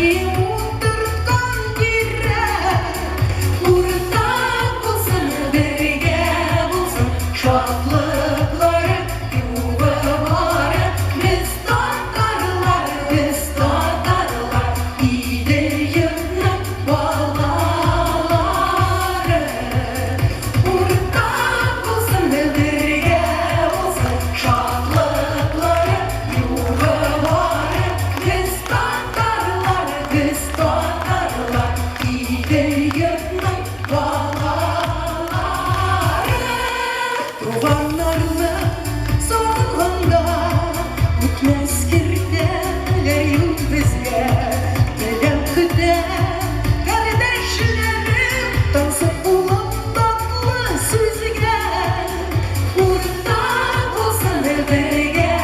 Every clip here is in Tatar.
Сәлим утырткан тирәк. Уртак булсын, бергә булсын, Шатлыклары, югы бары. Без татарлар, без татарлар, Идел-йортның балалары. Уртак булсын, бергә булсын, Шатлыклары, югы бары. Без татарлар, без татарлар, Идел-йортның балалары. Туганнарны сагынганда Үтмәс киртәләр юк безгә. Теләү көтә кардәшләрем, Тансык булып татлы сүзгә. Уртак булсын, бергә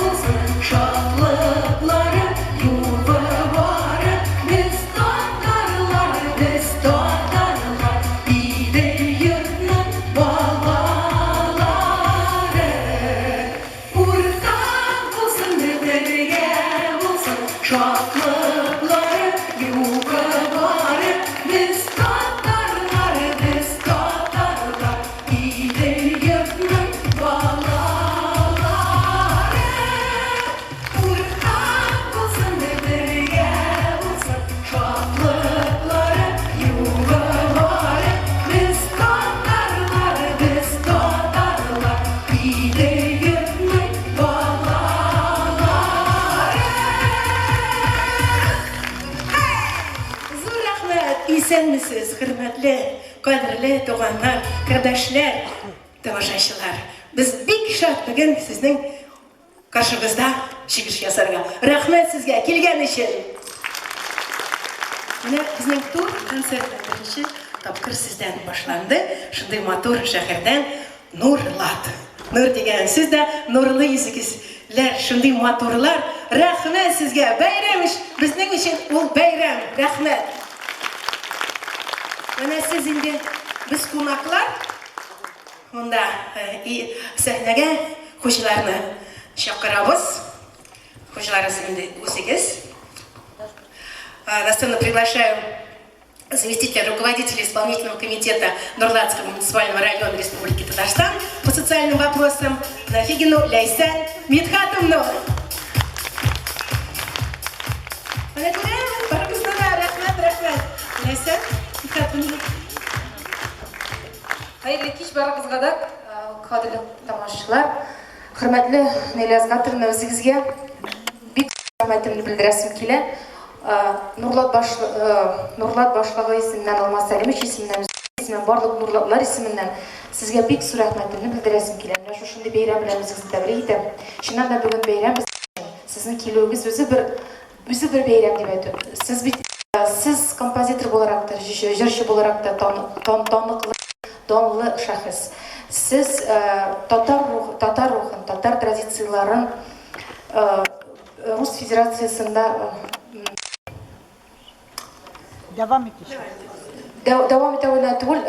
булсын, Шатлыклары, югы бары. Без татарлар, без татарлар, Идел-йортның балалары. Уртак булсын, бергә булсын, Шатлыклары, югы бары. Без татарлар, без татарлар, Идел-йортның балалары. Уртак булсын, бергә булсын, Шатлыклары, югы бары. Без татарлар, без татарлар, Идел-йортның балалары. Зур рәхмәт! Исәнмесез, хөрмәтле, кадерле туганнар, кардәшләр, тамашачылар! Без бик шат бүген сезнең каршыгызда чыгыш ясарга. Рәхмәт сезгә килгән өчен! Менә безнең тур концерты беренче тапкыр сездән башланды. Шундый матур шәһәрдән Нурлат. Нур дигән сүз дә нурлы йөзегезләр, шундый матурлар. Рәхмәт сезгә! Бәйрәм өч, безнең өчен ул бәйрәм. Рәхмәт! Менә сез инде без кунаклар. Монда и сәхнәгә хуҗаларны чакырабыз. Хуҗаларыбыз инде үзегез. На сцену приглашаю заместителя руководителя исполнительного комитета Нурлатского муниципального района Республики Татарстан по социальным вопросам Нафигину Ляйсән Мидхатовну. Менә күрәм, барыбызны да рәхмәт, рәхмәт. Ляйсән Мидхатовна. Хәерле кич барыгызга да, кадерле тамашачылар. Хөрмәтле Наилә Азгатовна, үзегезгә бик рәхмәтемне белдерәсем килә. Нурлат баш Нурлат башлыгы исеменнән, Алмаз Сәлимович исеменнән, исеменнән, барлык нурлатлар исеменнән сезгә бик зур рәхмәтемне белдерәсем килә. Менә шушындый бәйрәм белән үзегезне тәбрик итәм. Чыннан да бүген бәйрәм безнең өчен. Сезнең килүегез үзе бер Үзе бер бәйрәм дип әйтү. Сез бит сез композитор буларак та, җырчы буларак та таныклы, данлы шәхес. Сез татар рух, татар рухын, татар традицияләрен Рус Федерациясендә Дәвам итүче. Дәвам итә генә түгел,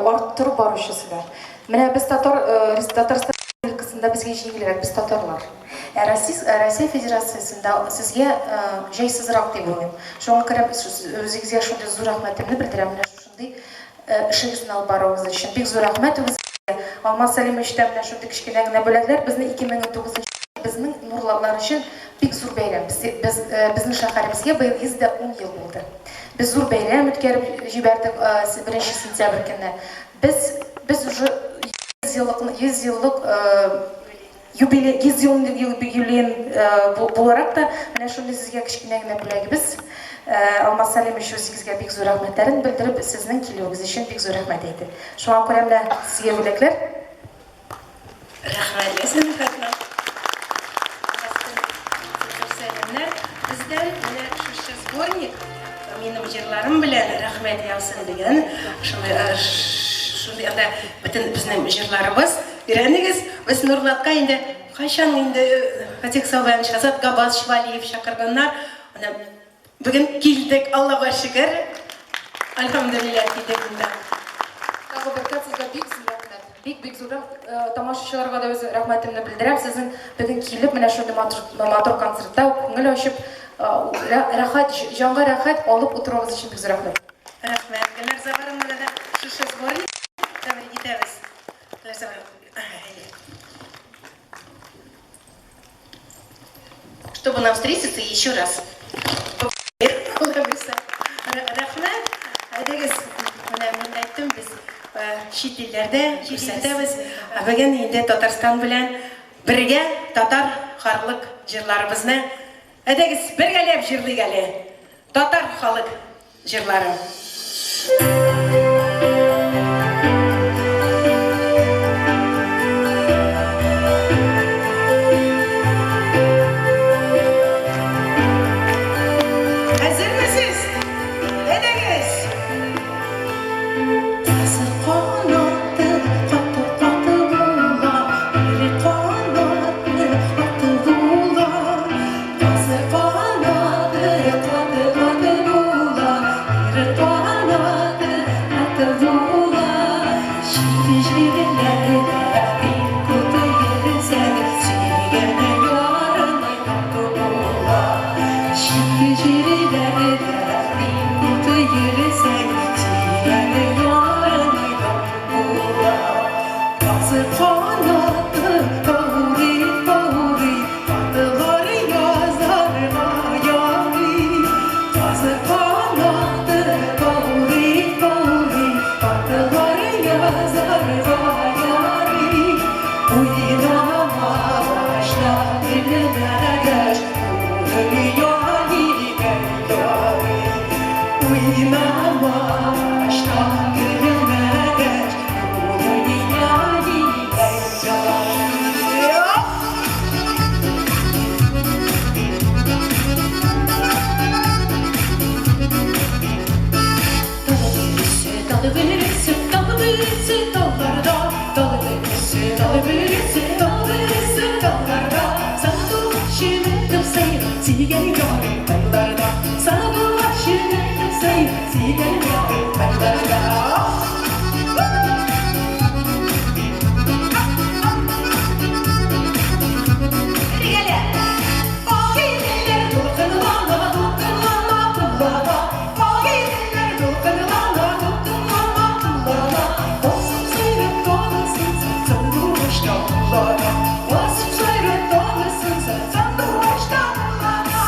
арттырып баручысы да. Менә без татар Татарстан Республикасында безгә җиңелрәк, без татарлар. Ә Россия, Россия Федерациясендә сезгә җайсызрак дип уйлыйм. Шуңа күрә үзегезгә шундый зур рәхмәтемне белдерәм. Менә шушындый эшегезне алып баруыгыз өчен. Бик зур рәхмәт үзегезгә. Алмаз Сәлимович та менә шундый кечкенә генә бүләкләр безне 2019 безнең нурлатлар өчен бик зур бәйрәм. Без, без, безнең шәһәребезгә быел 110 ел булды. Без зур бәйрәм үткәреп җибәрдек 1 сентябрь көнне. Без, без уже 100 еллык, 100 еллык юбилей, 100 еллык юбилеен буларак та менә шундый сезгә кечкенә генә бүләгебез. Алмаз Сәлимович үзегезгә бик зур рәхмәтләрен белдереп, сезнең килүегез өчен бик зур рәхмәт әйтте. Шуңа күрә менә сезгә бүләкләр. Рәхмәт, Ясмин ханым. Сәламнәр. Бездән менә шушы сборник минем җырларым белән рәхмәт яусын дигән шундый шундый анда бөтен безнең җырларыбыз. Өйрәнегез. Без Нурлатка инде кайчан инде Фатих Саубаевич, Азат Габбасович Валиев чакырганнар. Менә Бүген килдек, Аллага шөкер. Альхамдулилла, килдек монда. Тагы бер кат сезгә бик зур рәхмәт. Бик-бик зур рәхмәт. Тамашачыларга да үз рәхмәтемне белдерәм. Сезнең бүген килеп, менә шундый матур, матур концертта күңел ачып, Рәхәт, җанга рәхәт алып утыруыгыз өчен бик зур рәхмәт. Рәхмәт. Гөлнар Заваровнага да шушы сборник тәбрик итәбез. Гөлнар Заваровна, чтобы нам встретиться еще раз. Рәхмәт. Әйдәгез, менә мин әйттем, без чит илләрдә күрсәтәбез. Ә бүген инде Татарстан белән бергә татар халык җырларыбызны әйдәгез бергәләп җырлыйк әле. Татар халык җырлары. Әзермесез? Әйдәгез! Тазы канаты каты-каты була, Ире канаты аты була. Тазы канаты каты-каты була, Ире канаты аты була. Чит җирләрдә бик күп йөрсәң, Сөйгән ярың татлы була. Чит җирләрдә бик күп йөрсәң, Сөйгән ярың татлы була. Тазы канаты паури, паури, Атлар язарга ярый. Тазы канаты паури, паури, Атлар язарга ярый. Уйнама башта белмәгәч, Дөнья нигә ярый. Уйнама башта белмәгәч, Дөнья нигә ярый. Dal birisi, dal birisi, dal birisi dallarda, dal birisi, dal birisi, dal birisi dallarda. Sana dolaşım söygən yarım dağlarda. Sana dolaşım söygən yarım dağlarda. Gel. Fakiler dolkunlana, dolkunlana, kullana. Fakiler dolkunlana, dolkunlana, kullana. Basıp sayrıp dolasın sen, sen duvaş dağlara. Basıp sayrıp dolasın sen, sen duvaş dağlara.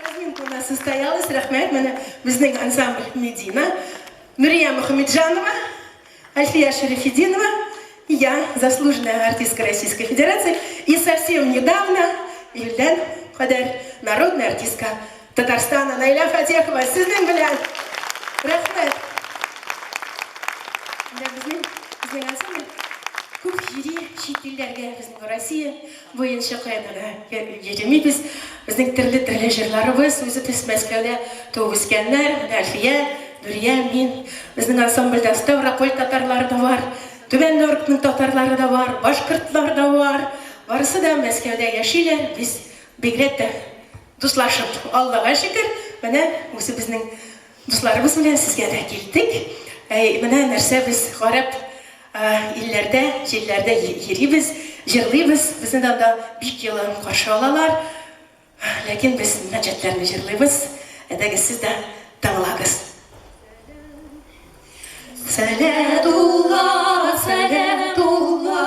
Разминка у нас состоялась. Рәхмәт, менә безнең ансамбль Медина, Нурия Мухамеджанова, Альфия Шерефединова, я, заслуженная артистка Российской Федерации, и совсем недавно Юльдән кадәр народная артистка Татарстана Наиля Фатехова. Сезнең белән. Рәхмәт. Менә безнең ансамбль күп йөри чит илләргә, безнең Россия буенча каян гына йөремибез. Безнең төрле-төрле җырларыбыз, үзебез Мәскәүдә туып үскәннәр, менә Әлфия, Нурия, мин. Безнең ансамбльдә Ставрополь татарлары да бар, Түбән Новгородның татарлары да бар, башкортлар да бар. Барысы да Мәскәүдә яшиләр. Без бигрәк тә дуслашып, Аллага шөкер, менә үзебезнең дусларыбыз белән сезгә дә килдек. Әй, менә нәрсә без гарәп илләрдә, җирләрдә йөрибез, җырлыйбыз. Безне дә анда бик җылы каршы алалар. Ләкин без мөнәҗәтләрне җырлыйбыз. Әйдәгез, сез дә тыңлагыз. Сәләтулла, сәләтулла,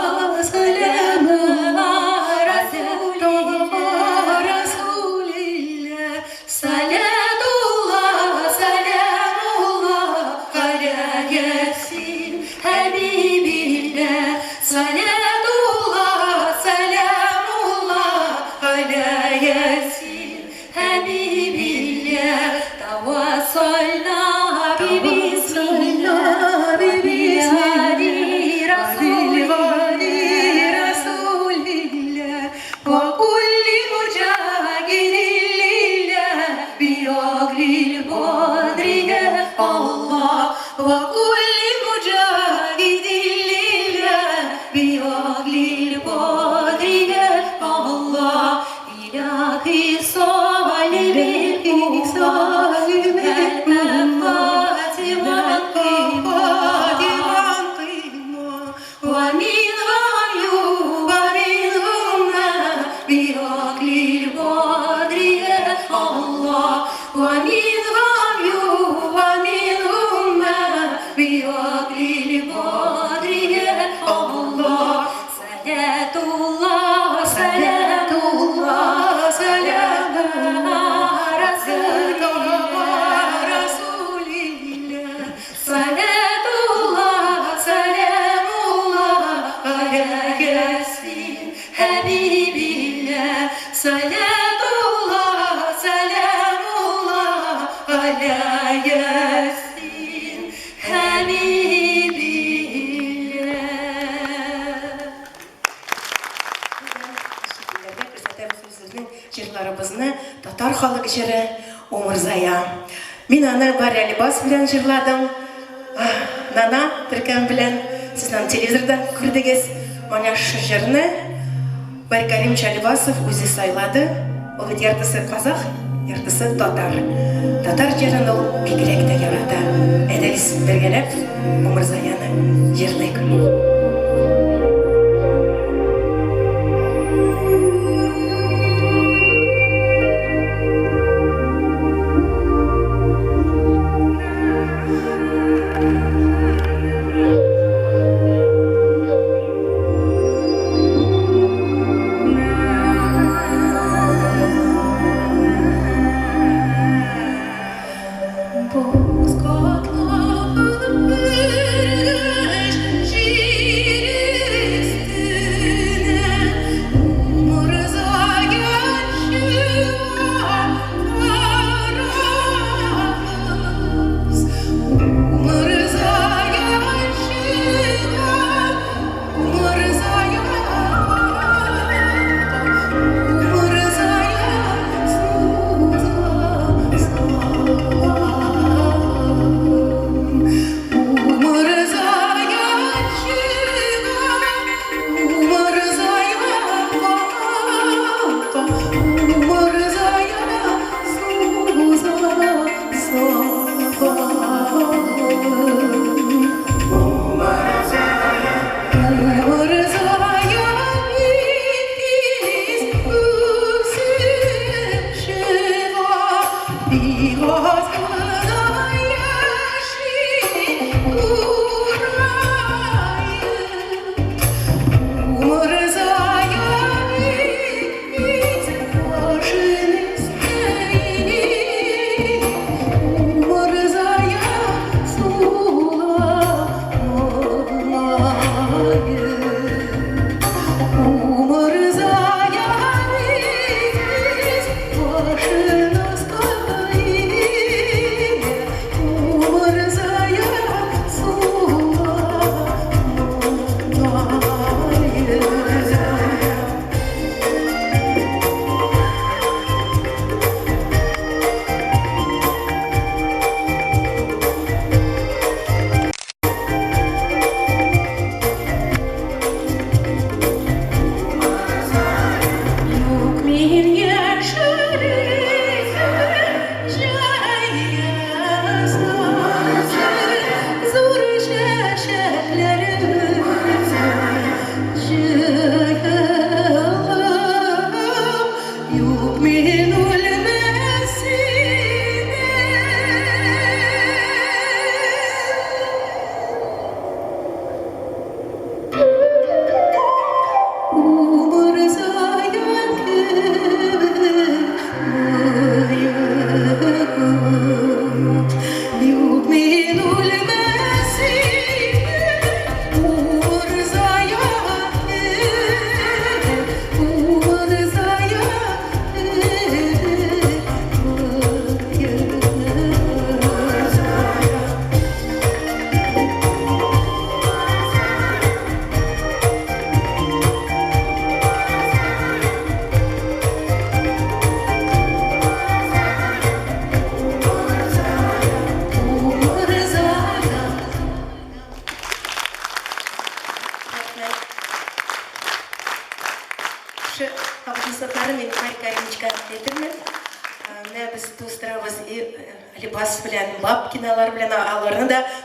сәләмулла, Расулилlah. Сәләтулла, сәләмулла, галә Ясин, хәбибилlah. Сәләтулла, сәләмулла, галә Ясин, хәбибилlah. Тавассална бибисмилlah, халык җыры Умырзая. Мин аны Бари Алибас белән җырладым. Нана төркем белән сез аны телевизорда күрдегез. Менә шушы җырны Бари Каримович Алибасов үзе сайлады. Ул бит яртысы казах, яртысы татар. Татар җырын ул бигрәк тә ярата. Әйдәгез бергәләп Умырзаяны җырлыйк.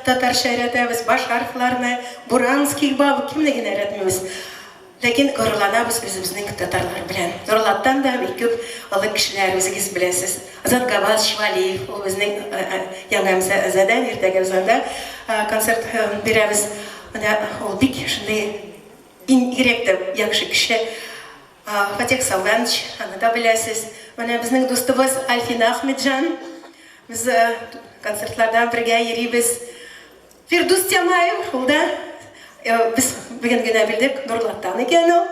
Татарча өйрәтәбез, баш хәрефләрне, буранских бабок, кемне генә өйрәтмибез. Ләкин горурланабыз үзебезнең татарлар белән. Нурлаттан да бик күп олы кешеләр, үзегез беләсез. Азат Габбасович Валиев, ул безнең яңа Әмзәдән, иртәгә без анда концерт бирәбез. Менә ул бик шундый иң бигрәк тә яхшы кеше. Фатих Сауганович, аны да беләсез. Менә безнең дустыбыз Альфина Ахмеджан. Без концертларда бергә йөрибез. Фирдүс Тямаев, ул да без бүген генә белдек, Нурлаттан икән ул.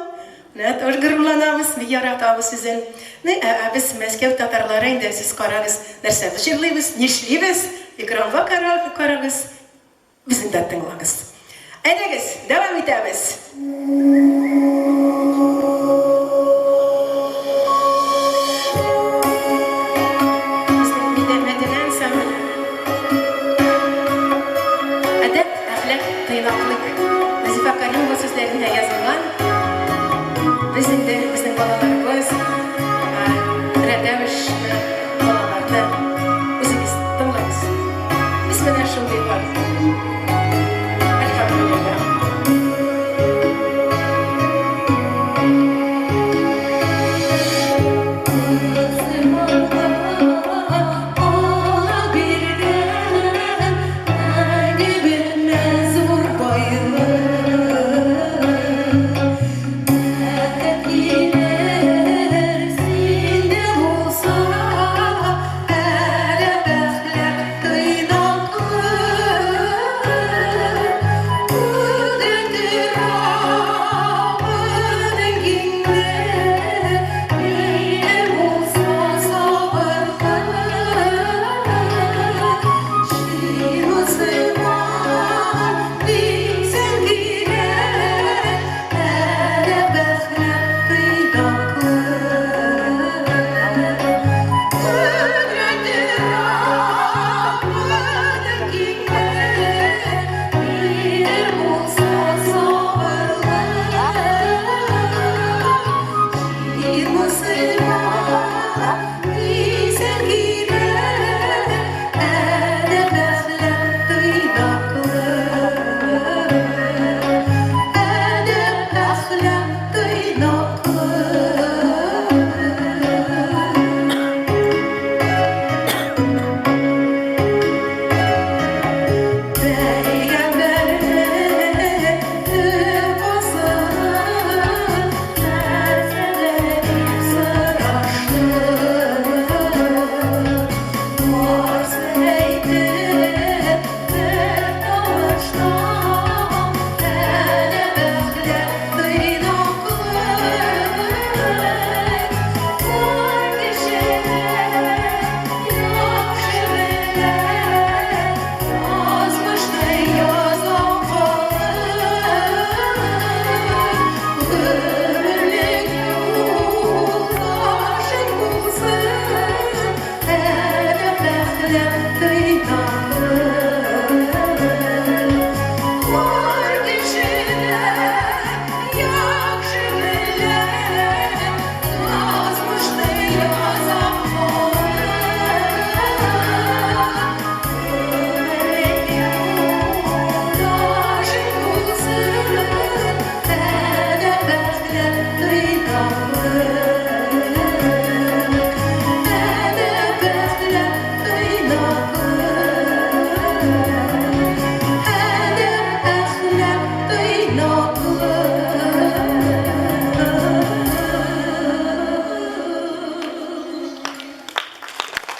Менә тоже горурланабыз, бик яратабыз үзен. Ну, ә без Мәскәү татарлары инде, сез карагыз, нәрсә без җырлыйбыз, нишлибез, экранга карагыз, безне дә тыңлагыз. Әйдәгез, дәвам итәбез. Назифа Каримова сүзләренә язылган. Без инде безнең балаларыбыз, Рәдәвешне, балаларны үзегез тыңлагыз. Без менә шундыйлар. Әлхәмдүлилләһ.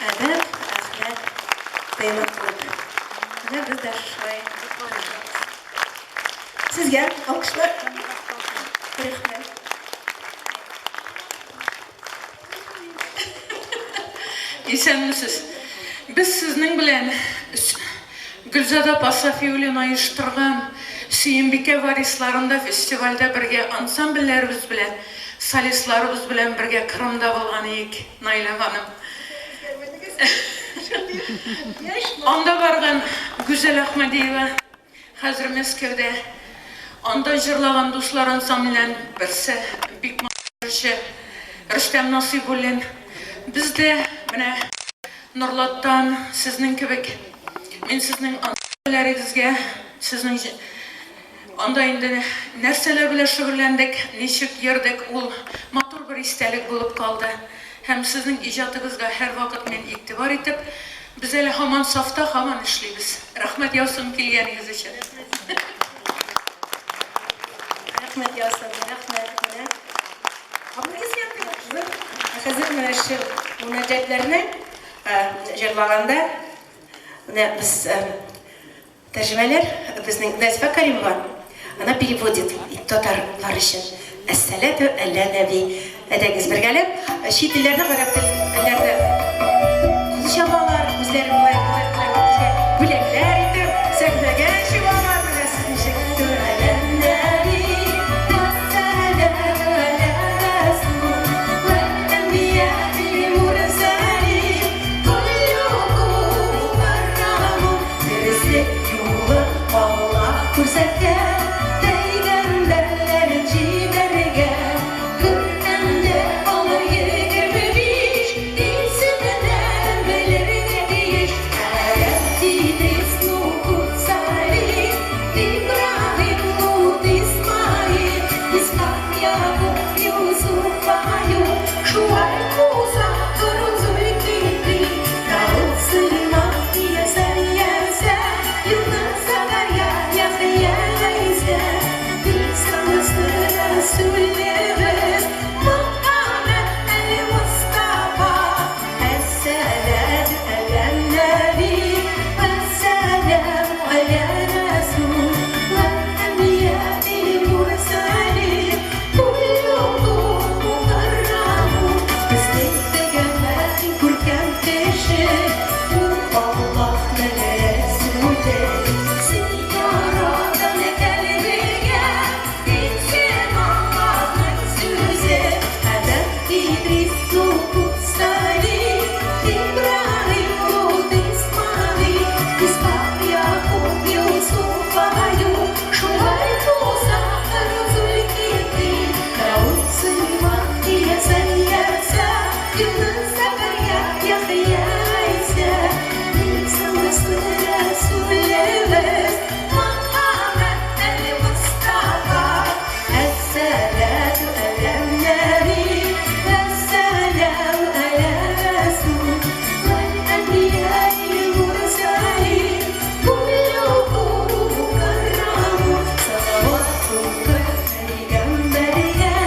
Әдәп, әхлак, тыйнаклык. Менә без дә шулай. Сезгә алкышлар. Рәхмәт. Исәнмесез. Без сезнең белән Гөлзада апа Сафиуллина оештырган Сөембикә варисларында фестивальдә бергә ансамбльләребез белән, солистларыбыз белән бергә Кырымда булган идек, Наилә ханым. Анда барган Гүзәл Әхмәдиева, хәзер Мәскәүдә. Анда җырлаган дуслар ансамбленнән берсе, бик матур җырчы Рөстәм Насыйбуллин. Без дә менә Норлаттан сезнең кебек, мин сезнең ансамбльләрегезгә, сезнең анда инде нәрсәләр белән шөгыльләндек, ничек йөрдек, ул матур бер истәлек булып калды. Һәм сезнең иҗатыгызга һәрвакыт мин игътибар итеп, без әле һаман сафта, һаман эшлибез. Рәхмәт яусын килгәнегез өчен. Рәхмәт яусын, рәхмәт. Менә аплодисменты. Хәзер менә шу мөнәҗәтләрне җырлаганда, менә без тәрҗемәләр, безнең Нәзифә Каримова, она переводит татарлар өчен. Әссәләтү әллә нәби. Әйдәгез бергәләп, чит телләрне, гарәп телләрне кул чабалар, үзләре болай болай болай безгә бүләкләр итеп, сәхнәгә чыгалар. Менә сез ничек. Нәби, әссәләтү әллә рәсүл, вәл-әнбияи мурсалин, куллюкум мукаррамун. Дөреслек юлы Аллаһ күрсәткән. İbrahim, Lut, İsmail, İshak, Yakup, Yusuf, Ayub, Şuayb, Musa, Harun, Zülkifli, Davud, Süleyman, İsa, Yasa, Yunus, Zakariya, Yahya, İsa, İsa, Resulümüz, Muhammed el-Mustafa. Es-salatu ala-n-nabi, ve-selamu ala Resul, vel-enbiya'i mursalin, kulluhum mukarramun. Bizning peygamber ko'rkam kishi, u Allohning rasuli. Sen yaratgan qalbiga etsin Allohning so'zi. Adam, İdris, Nuh, Salih, İbrahim, Lut, İsmail, İshak, Yakup, Yusuf, Ayub, Şuayb, Musa, Harun, Zülkifli, Davud, Süleyman, İsa, Yasa, Yunus, Zakariya, Yahya, İsa, İsa, Resulümüz, Muhammed el-Mustafa. Es-salatu ala-n-nabi, ve-selamu ala Resul, vel-enbiya'i mursalin, kulluhum mukarramun. Salavat okur peygamberge,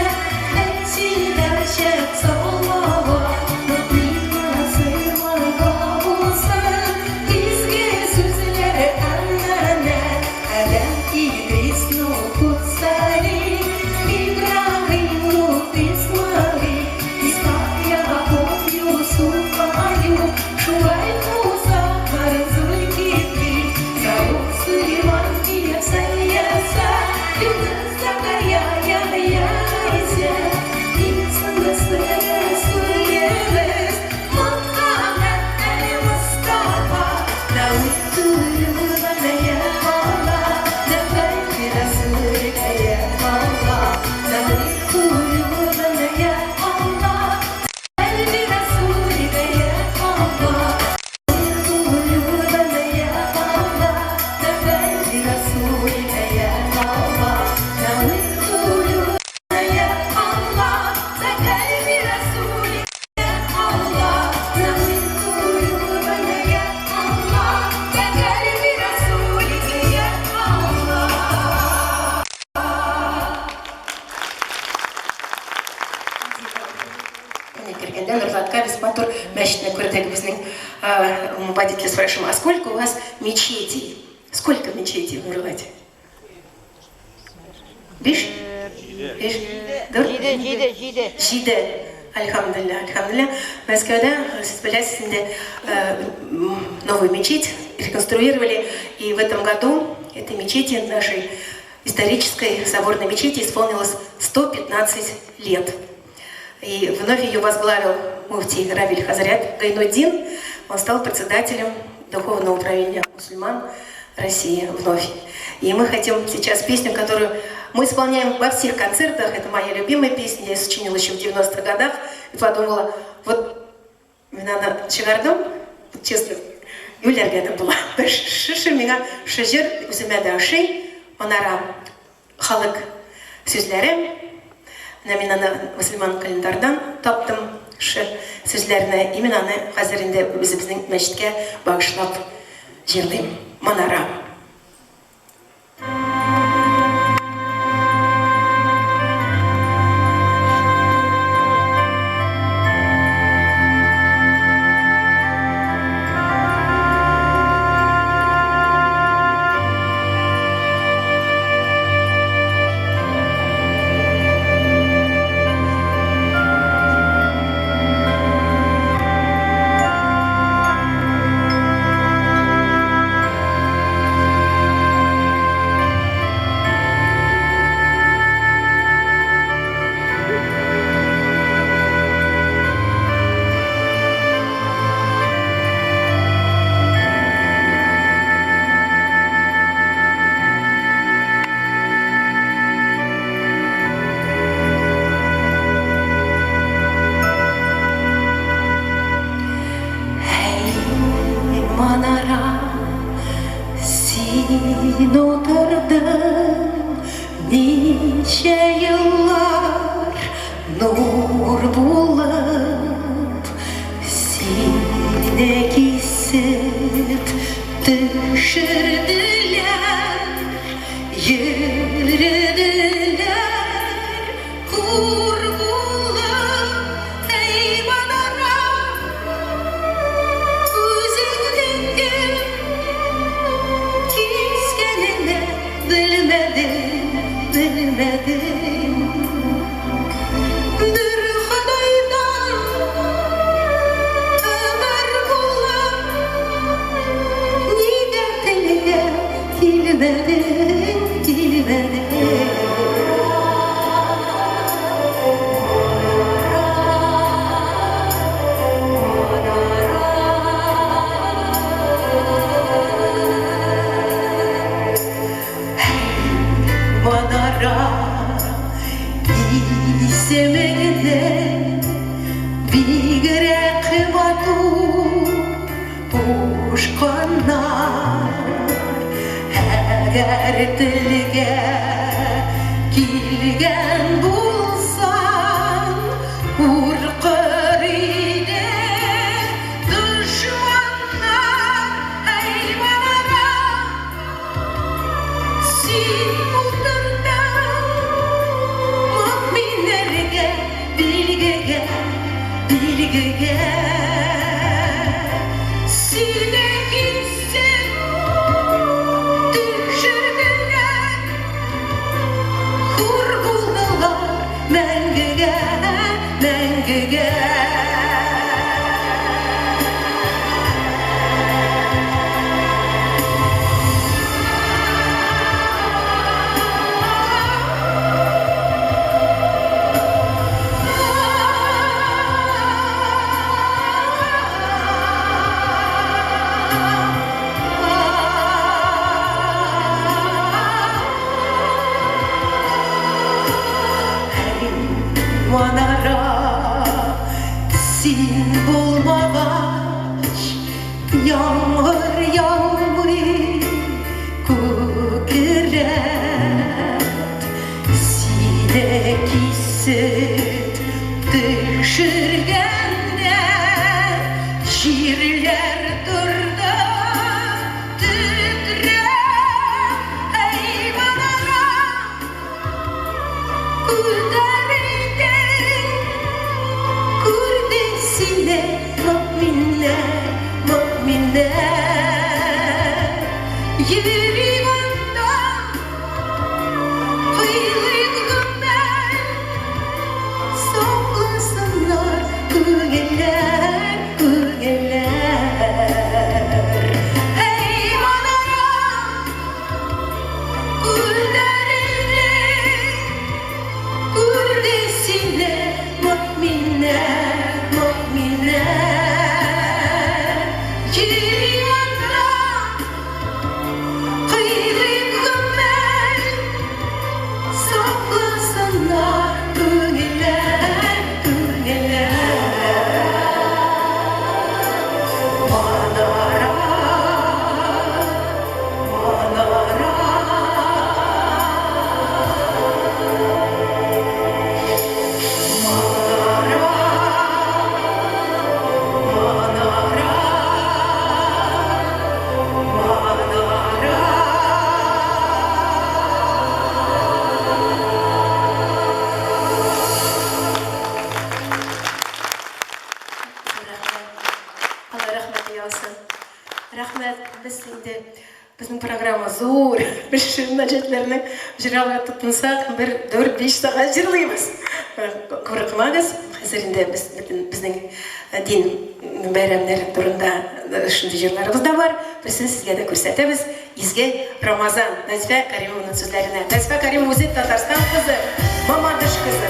elçiler şef salavat, mümin nasırlarga olsun, izgi sözleri emanet. Adem, İdris, Nuh, Salih, İbrahim, Lut, İsmail, İshak, Yakup, Yusuf, Ayub, Şuayb, Musa, Harun, Zülkifli, Davud, Süleyman, İsa, Yasa, Yunus, Zakariya, Yahya, İsa, İsa, Resulümüz, Muhammed el-Mustafa. Davud, Süleyman, ya Allah, Nefet Resulüne ya Allah, Davud, Süleyman, ya Allah, Elbi Resulüne ya Allah, Süleyman, ya Allah, Nefet Resulüne ya Allah, Davud, Süleyman, ya Allah, Kalbi Resulüne ya Allah, Davud, Süleyman, ya Allah, Kalbi Resulüne ya Allah. Менә кергәндә Нурлатка без матур мәчетне күрдек. Безнең водитель спрашивал, а сколько у вас мечетей? Сколько мечетей в Нурлате? Биш? Биш? Дүрт? Җиде, җиде, җиде. Җиде. Әлхәмдүлилләһ, әлхәмдүлилләһ. Мәскәүдә, сез беләсез инде, новую мечеть реконструировали. И в этом году этой мечети, нашей исторической соборной мечети, исполнилось 115 лет. И вновь ее возглавил муфтий Равиль Хазрят Гайнутдин. Он стал председателем Духовного управления мусульман России вновь. И мы хотим сейчас песню, которую мы исполняем во всех концертах. Это моя любимая песня, я ее сочинила еще в 90-х годах. И подумала, вот надо чыгардым, честно, юләргә дә була. Бер шушы миңа шу җыр үземә дә ошый, манара халык сүзләре. Менә мин аны мөселман календардан таптым шу сүзләрне. И мин аны хәзер инде үзебезнең мәчеткә багышлап җырлыйм. Манара. килмәдең. Бер Ходайдан әмер булып, нигә телгә килмәдең, килмәдең? Манара, исемеңне бигрәк матур кушканнар. Әгәр телгә килгән булсаң, куркыр иде дошманнар. Әй, манара, син утырдың мөэминнәргә билгегә, билгегә. Сине кисеп төшерделәр, хур булдылар мәңгегә, мәңгегә. Манара, син булмагач, яңгыр яумый, күкрәт. Сине кисеп төшергәндә, җирләр торды тетрәп. Әй, манара, күтәрелдең, күрде сине мөэминнәр, мөэминнәр. Йөрик анда, кыйлыйк гомер, сакласыннар күңелләр, күңелләр. Әй, манара, күтәрелдең, күрде сине мөэминнәр, мөэминнәр. Йөрик анда, кыйлыйк гомер, сакласыннар күңелләр, күңелләр. Манара, манара, манара, манара, манара. Рәхмәт. Алла рәхмәте яусын. Рәхмәт. Без инде, безнең программа зур. Без мөнәҗәтләрне җырларга тотынсак, бер 4-5 сәгать җырлыйбыз. Курыкмагыз. Хәзер инде без бөтен безнең дин бәйрәмнәре турында шундый җырларыбыз да бар. Берсен сезгә дә күрсәтәбез. Изге Рамазан, Нәзифә Каримованың сүзләренә. Нәзифә Каримова үзе Татарстан кызы, Мамадыш кызы.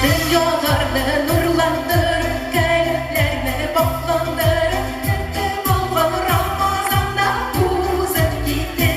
Дөньяларны нурландырып, калебләрне пакьландырып, көтеп алган Рамазан да узып китте.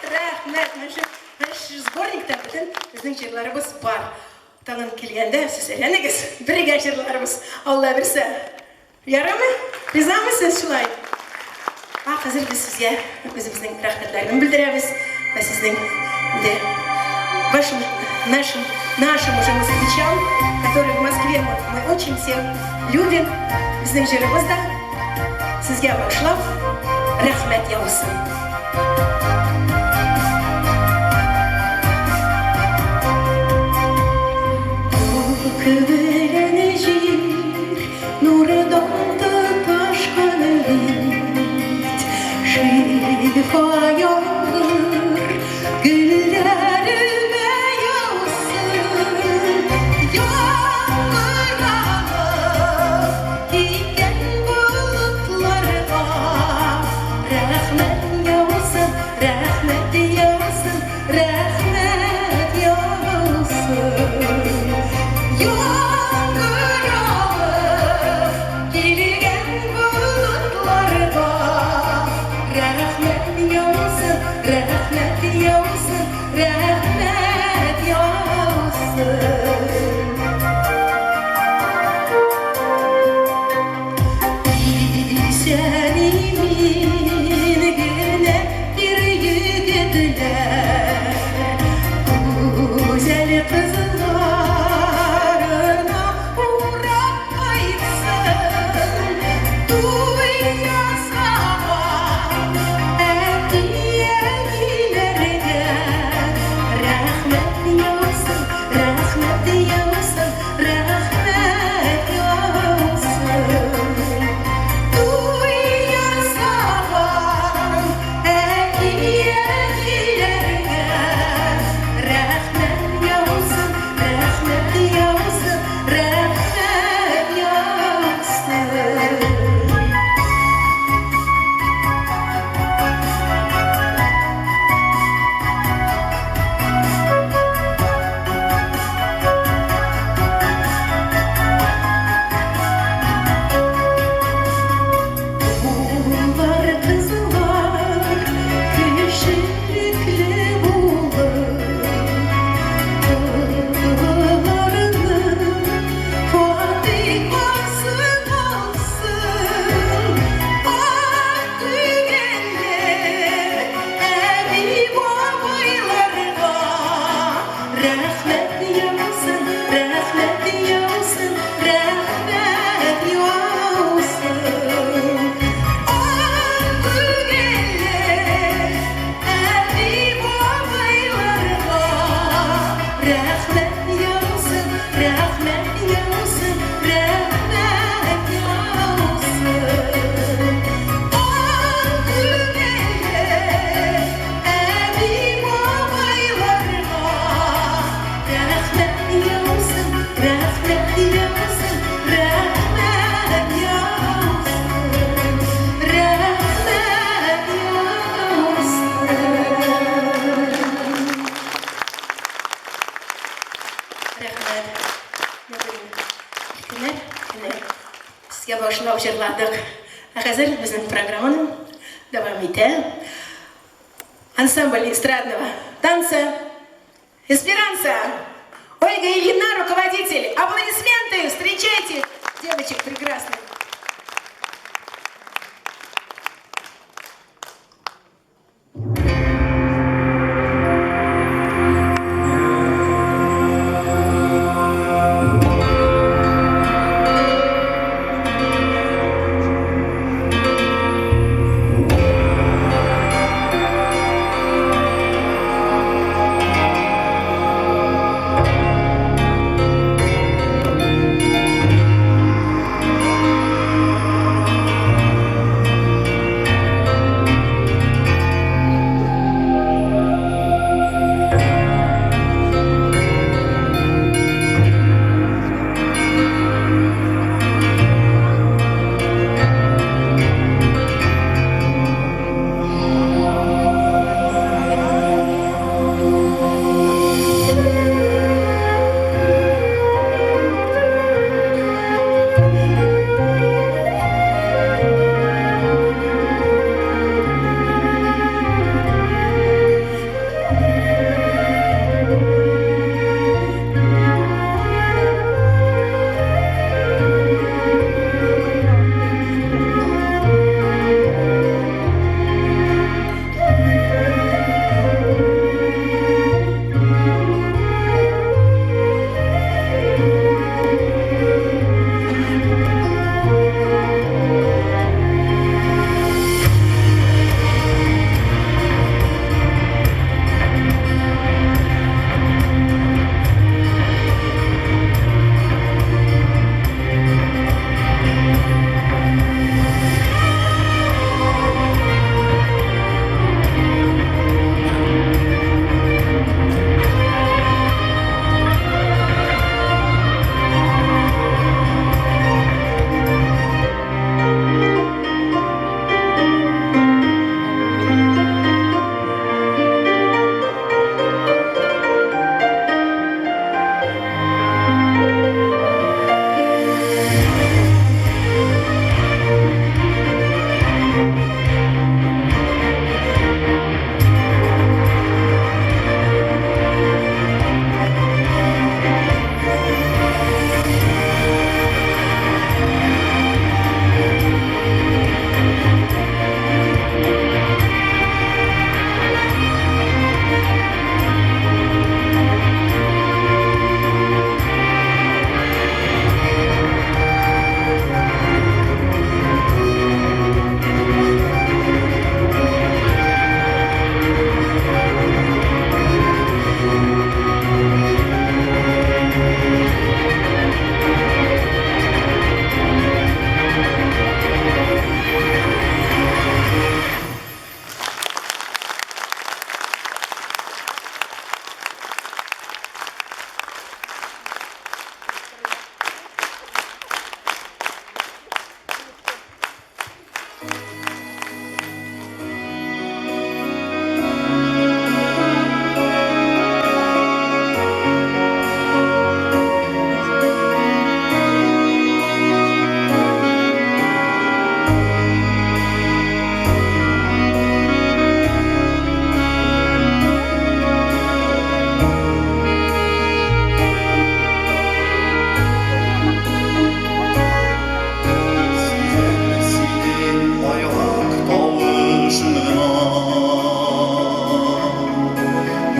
Рәхмәт. Менә шушы сборникта бөтен безнең җырларыбыз бар. Тагын килгәндә сез әйләнегез, бергә җырларбыз. Алла бирсә. Ярыймы? Ризамы сез шулай? А хәзер без сезгә үзебезнең рәхмәтләрне белдерәбез. Вә сезнең инде вашим, нашим, нашим уже москвичам, которые в Москве мы очень всех любим. Безнең җырыбыз да сезгә багышлап рәхмәт яусын. Күк белән җир нурдан тоташкан бит, шифа яңгыр гөлләремә яусын. Яңгыр алып киткән болытларга рәхмәт яусын, рәхмәт яусын, рәхмәт яусын. Яңгыр алып килгән болытларга рәхмәт яусын, рәхмәт яусын, рәхмәт яусын. Исән имин генә ир-егетләр гүзәл кызларына урап кайтсын. Туй ясаган әти-әниләргә рәхмәт яусын, рәхмәт яусын, рәхмәт яусын. Туй ясаган әти-әниләргә рәхмәт яусын, рәхмәт яусын, рәхмәт яусын. Уллар, кызлар кешелекле булып, Кызларының фатихасын алсын. Ак түгелле әби-бабайларга рәхмәт яусын, рәхмәт яусын, рәхмәт яусын. Ак түгелле әби-бабайларга рәхмәт яусын, рәхмәт яусын, рәхмәт яусын. Ак түгелле әби-бабайларга рәхмәт яусын, рәхмәт яусын, рәхмәт яусын, рәхмәт яусын. Рәхмәт. Бүген өлкәннәр көне. Сезгә багышлап җырладык. Ә хәзер безнең программаны дәвам итә ансамбль эстрадного танца «Эсперанца». Ольга Ильина, руководитель. Аплодисменты! Встречайте девочек прекрасных.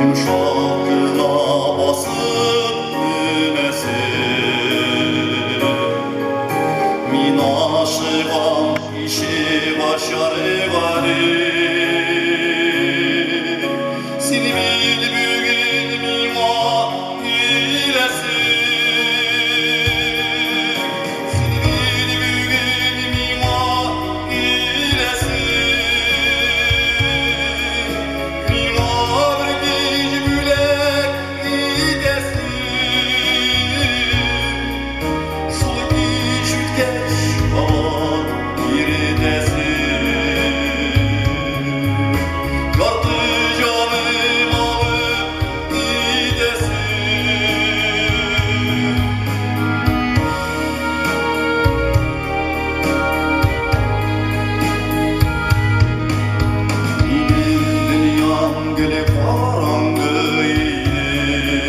Йомшак кына басып менәсең. Мин ашыгам ишек ачарга дип. Син бит бүген миңа киләсең. Син бит бүген миңа киләсең. Миңа бер кич бүләк итәсең. Шул кич үткәч, кабат иретәсең. Ярты җаным алып китәсең. Минем дөньям гел караңгы иде.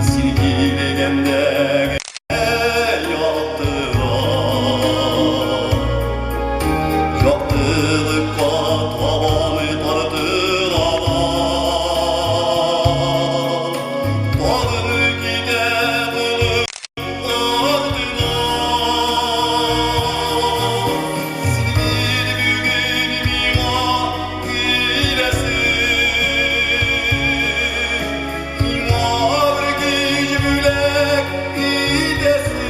Син килгәндә генә яктыра. Яктылыкка табан тартылалар. Тагын китә болыт артына. Син бит бүген миңа киләсең. Миңа бер кич бүләк итәсең.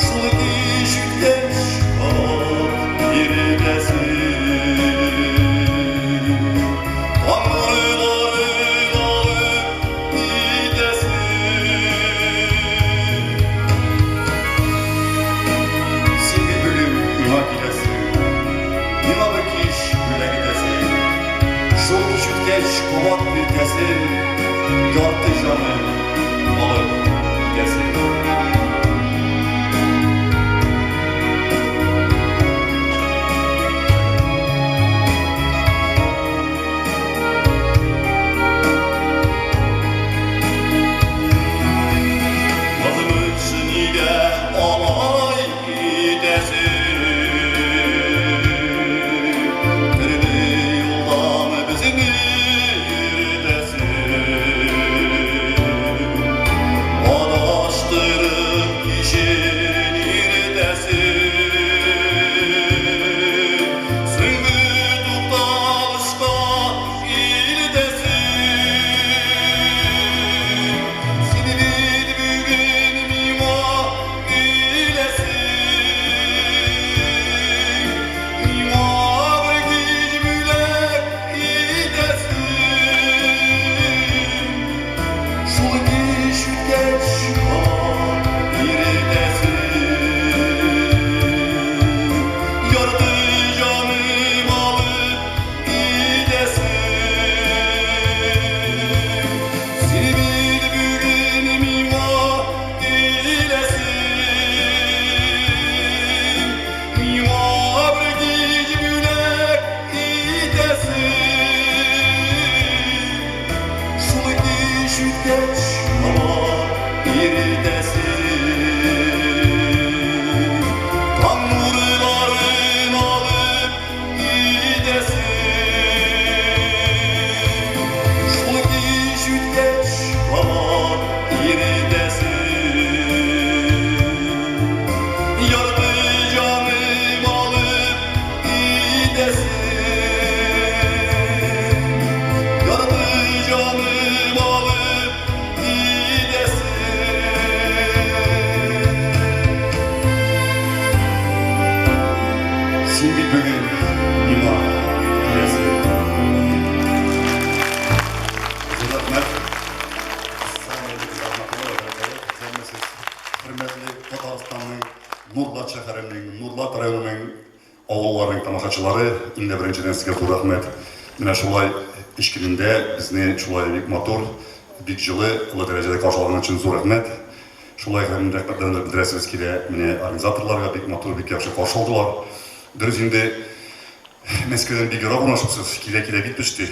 Шул кич үткәч, кабат иретәсең. Таң нурларын алып китәсең. Син бит бүген миңа киләсең. Миңа бер кич бүләк итәсең. Шул кич үткәч, кабат иртәсең. Ярты җаным алып китәсең. Язмыш, нигә алай итәсең? Төрле юлдан безне йөртәсең. Адаштырып кичен иртәсең. Соңгы тукталышка илтәсең. Син бит бүген миңа киләсең. Миңа бер кич бүләк итәсең. Шул кич үткәч, кабат иретәсең. Ярты җаным алып китәсең. Син бит бүген миңа киләсең. Миңа бер кич бүләк итәсең. Шул кич үткәч, кабат иретәсең. Таң нурларын алып китәсең. Шул кич үткәч, кабат иретәсең. Ярты җаным алып китәсең. Ярты җаным алып китәсең. Син бит бүген миңа киләсең. Зур рәхмәт. Исәнмесез, хөрмәтле Татарстанның Нурлат шәһәренең, Нурлат районының авылларының тамашачылары, инде беренчедән сезгә зур рәхмәт. Менә шулай эш көнендә безне шулай бик матур, бик җылы, олы дәрәҗәдә каршылаган өчен зур рәхмәт. Шулай һәм рәхмәтләрне белдерәсебез килә менә организаторларга, бик матур, бик яхшы каршы алдылар. Дөрес инде, Мәскәүдән бик ерак урнашыпсыз, килә-килә бик төште.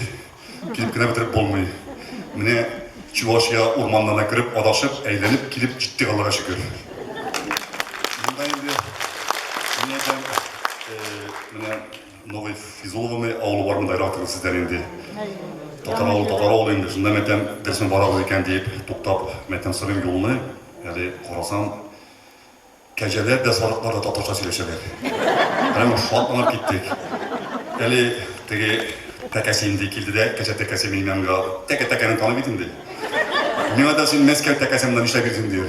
Килеп кенә бетереп булмый. Менә Чувашия урманнарына кереп, адашып, әйләнеп килеп җиттек, Аллага шөкер. Монда инде, мин әйтәм, менә Новый Физуловоме авылы бар монда ерактыр сездән инде. Татар авылы, татар авылы инде. Шунда мәйтәм, дөресме барабыз икән диеп, туктап, мәйтәм, сорыйм юлны. Әле карасам, кәҗәләр дә, сарыклар да татарча сөйләшәләр. Прямо шатланып киттек. Әле теге тәкәсе инде килде дә, кәҗә тәкәсе минем янга. Тәкә тәкәне таный бит инде. Миңа да син Мәскәү тәкәсе монда нишләп йөрисең ди.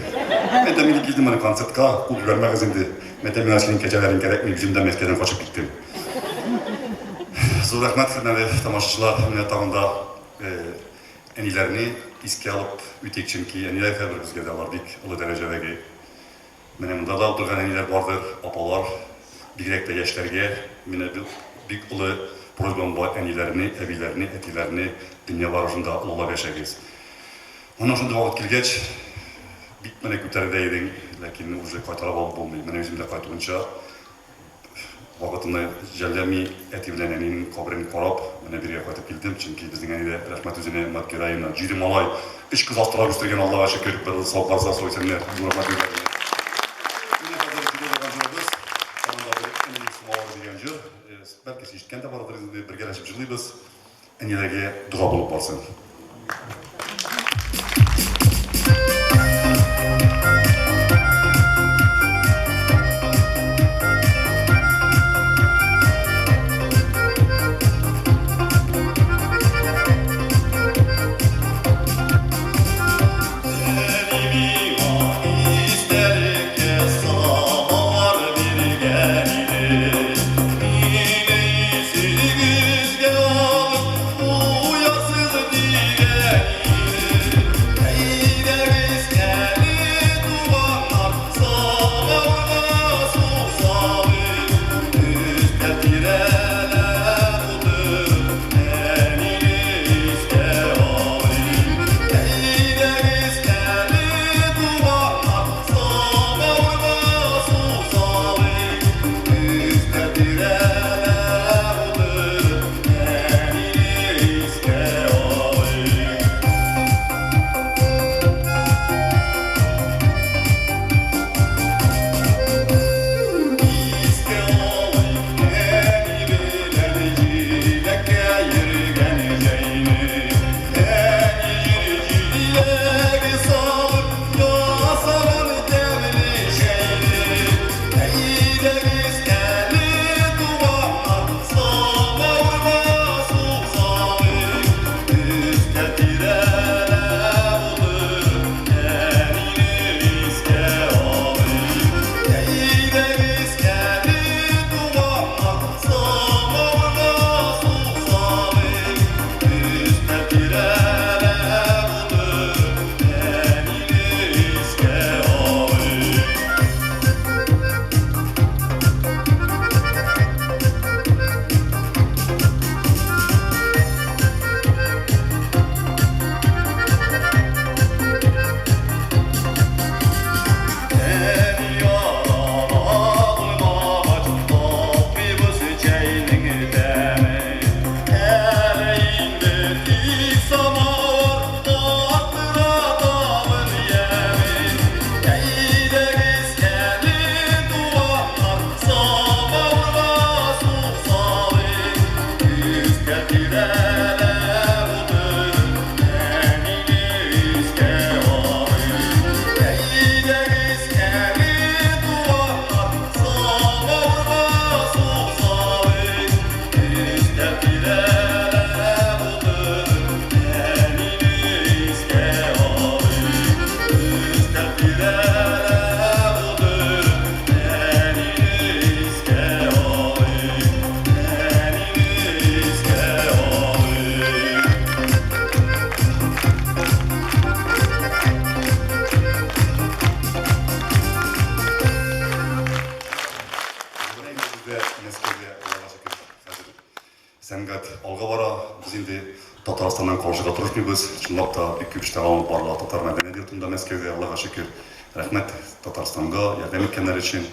Мәйтәм, мин килдем моны концертка, куып җибәрмәгез инде. Мәйтәм, миңа синең кәҗәләрең кәрәкми, үзем дә Мәскәүдән качып киттем. Зур рәхмәт, хөрмәтле тамашачылар. Менә тагын да әниләрне искә алып үтик, чөнки әниләр һәрберебезгә дә алар бик олы дәрәҗәдәге. Менә монда да утырган әниләр бардыр, апалар, бигрәк тә яшьләргә. Менә бик олы просьбам бар, әниләрне, әбиләрне, әтиләрне дөнья барышында олылап яшәгез. Моның шундый вакыт килгәч, бик менә күтәрә дә идең, ләкин уже кайтарып алып булмый. Менә үзем дә кайтуынча вакытымны жәлләми, әти белән әнинең каберен карап, менә бирегә кайтып килдем. Чөнки безнең әни дә, рәхмәт үзенә, мать героина, җиде малай, өч кыз асрап үстергән, Аллага шөкер, бер сау барса, сау исәннәр, зур рәхмәт үзләренә. Менә хәзер җиде булган җырыбыз, тагын да бер Әнинең самавыры дигән җыр. Бәлки сез ишеткән дә бардыр инде, бергәләшеп җырлыйбыз. Әниләргә дога булып барсын. Сәнгать алга бара. Без инде Татарстаннан калышырга тырышмыйбыз. Чынлап та бик күп эшләр алынып барыла Татар мәдәният йортында Мәскәүдә, Аллага шөкер. Рәхмәт Татарстанга ярдәм иткәннәр өчен.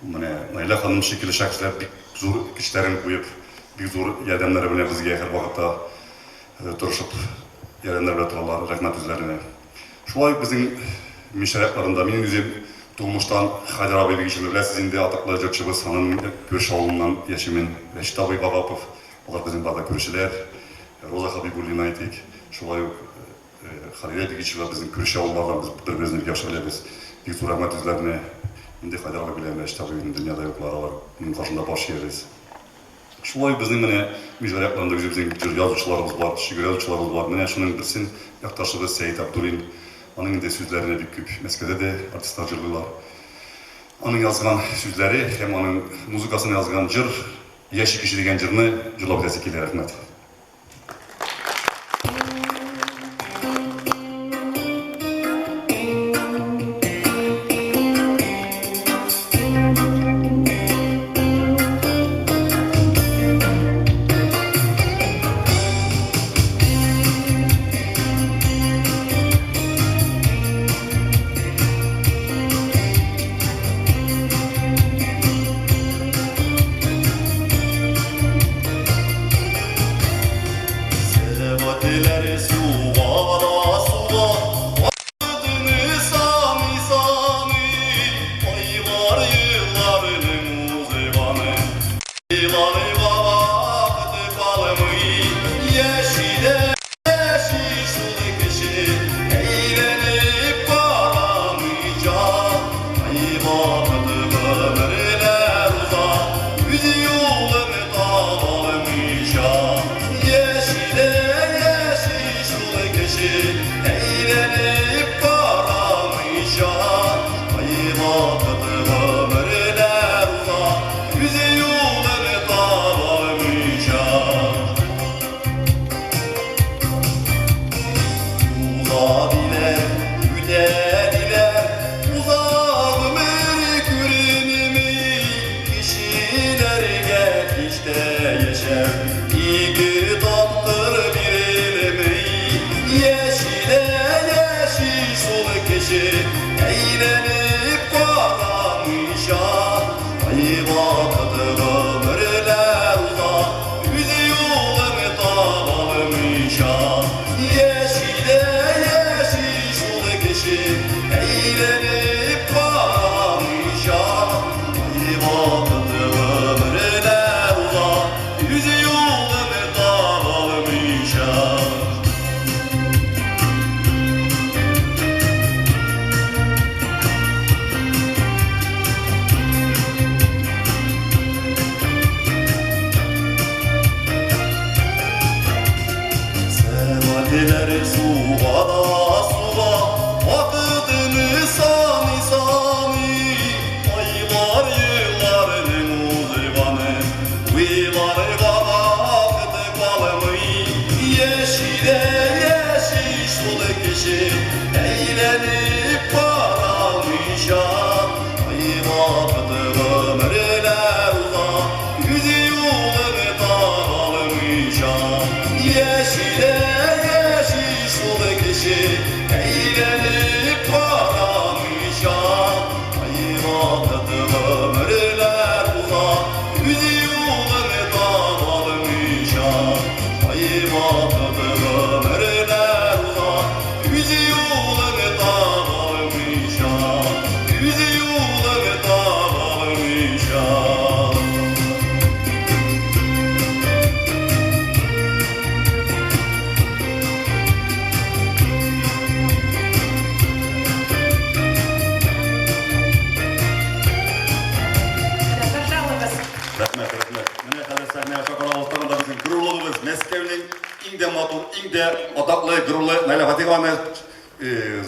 Менә Наилә ханым шикелле шәхесләр бик зур көчләрен куеп, бик зур ярдәмнәре белән безгә һәрвакытта тырышып ярдәмнәр белән торалар. Рәхмәт үзләренә. Шулай ук безнең Мишәр якларында, минем үзем Тумыштан Хәйдәр абый Бигичевны беләсез инде, атаклы җырчыбыз, аның күрше авылыннан яшимен Рәшит абый Вагапов, алар безнең бар да күршеләр. Роза Хабибуллина әйтик, шулай ук Халидә Бигичева безнең күрше авыллардан, без бер-беребезне бик яхшы беләбез. Бик зур рәхмәт үзләренә. Инде Хәйдәр абый белән Рәшит абый инде дөньяда юклар, аларның каршында баш иябез. Шулай ук безнең менә Мижгар якларында үзебезнең җыр язучыларыбыз бар, шигырь язучыларыбыз бар. Менә шуның берсен якташыбыз Сәет Абдуллин. Аның инде сүзләренә бик күп Мәскәүдә дә артистлар җырлыйлар. Аның язган сүзләре һәм аның музыкасына язган җыр Яши кеше дигән җырны җырлап үтәсе килә. Рәхмәт.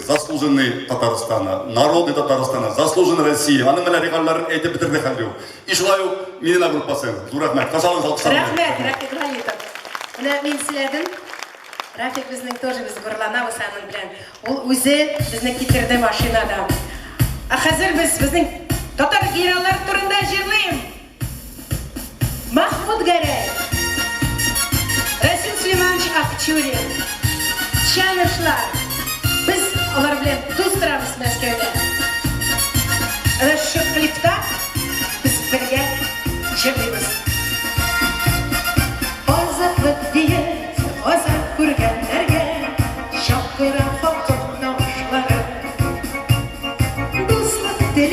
Заслуженный Татарстана, народный Татарстана, заслуженный Россия. Аның менә регалларын әйтеп бетерде хәл юк. И шулай ук Милена группасы. Зур рәхмәт. Кашалыгыз алкышлар. Рәхмәт, Рафик Галитов. Менә мин сөйләдем. Рафик безнең тоже без горурланабыз аның белән. Ул үзе безне китерде машинада. Ә хәзер без безнең татар геройлар турында җырлыйм. Махмуд Гәрәй, Расим Сулейманович Акчурин, Чанышлар. Без алар белән дус торабыз Мәскәүдә. Әнә шушы клипта без бергә җырлыйбыз. Азатлык диеп газап күргәннәргә чакыра халкым тавышлары. Дуслык теле.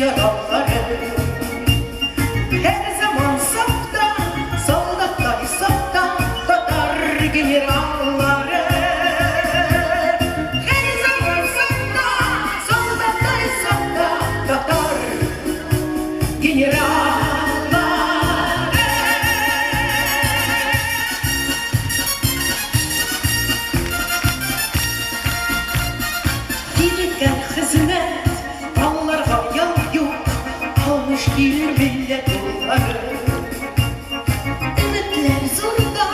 яралары. Һәр заман сафта, солдаттай сафта татар генераллары. Һәр заман сафта, солдаттай сафта татар генераллары. Килгән хезмәт, аларга ял юк, алмыш килер милләт уллары. Өметләр зурда,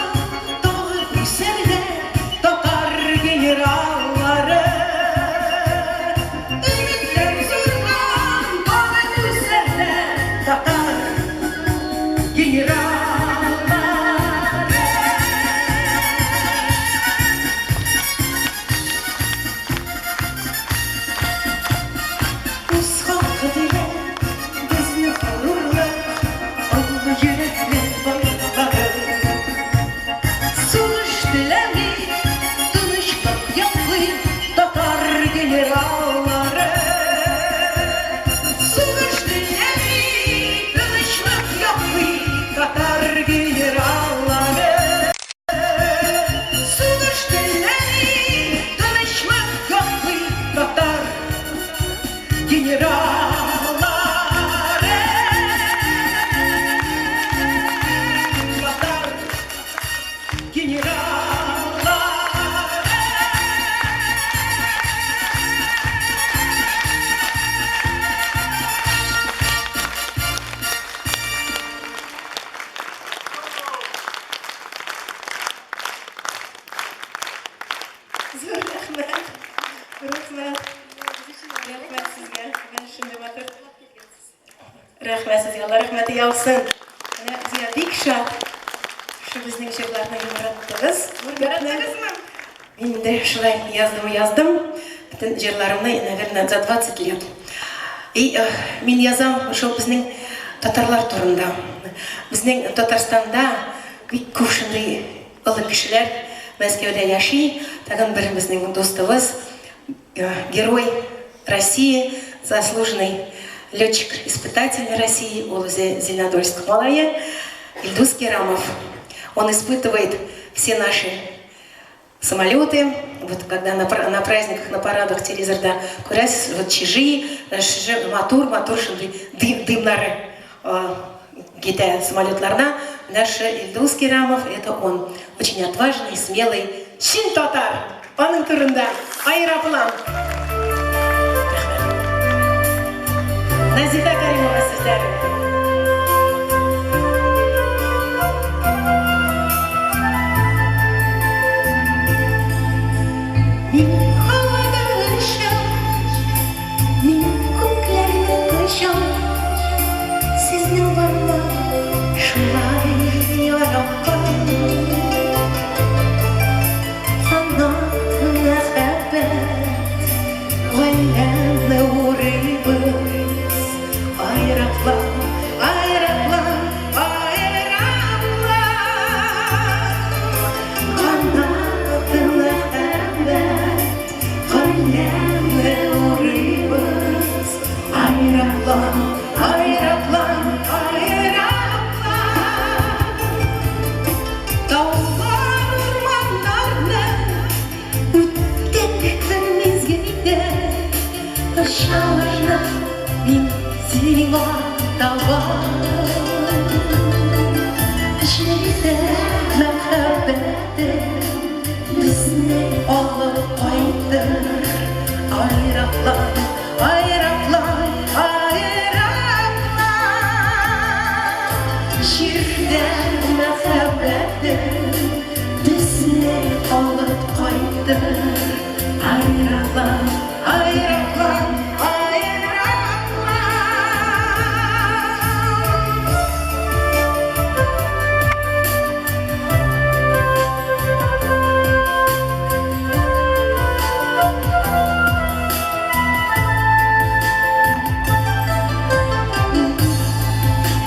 тагы үсәрләр татар генераллары. Өметләр зурда, тагы үсәрләр татар генераллары. Үз халкы белән безне горурлык, олы йөрәкле балалары. Сугыш теләми, тынычлык яклый татар генераллары. Сугыш теләми, тынычлык яклый татар генераллары. Сугыш теләми, тынычлык яклый татар генераллары. Татар генераллары. Зур рәхмәт. Рәхмәт. Рәхмәт сезгә. Менә шундый матур. Рәхмәт сезгә. Алла рәхмәте яусын. Менә безгә бик шат. Шу безнең җырларны яраттыгыз. Яраттыгызмы? Мин инде шулай яздым, яздым. Бөтен җырларымны, наверное, за 20 лет. И мин язам шул безнең татарлар турында. Безнең Татарстанда бик күп шундый олы кешеләр Мәскәүдә яши. Тагын бер безнең дустыбыз, герой России, заслуженный летчик-испытатель России, ул үзе Зеленодольск малае, Илдус Кирамов. Он испытывает все наши самолеты. Вот когда на праздниках, на парадах телевизорда күрәсез, вот чижи, шижи, матур, матур шундый дымнары китә самолетларда. Наш Илдус Кирамов, это он. Очень отважный, смелый, чын татар. Аның турында Аэроплан. Назифә Каримова сүзләре. Мин һавада очам, мин күкләрне кочам, сезнең барлык шулай яраткан. Канат мәхәббәт, галәмне урыйбыз. Аэроплан, аэроплан, аэроплан. Канат мәхәббәт, галәмне урыйбыз. Аэроплан, аэроплан, аэроплан. Таулар, урманнарны үттек бер мизгелдә. Очамын мин сиңа таба. Җирдә мәхәббәтем безне алып кайтыр. Аэроплан, аэроплан, аэроплан. Җирдә мәхәббәтем безне алып кайтыр. Аэроплан, аэроплан, аэроплан.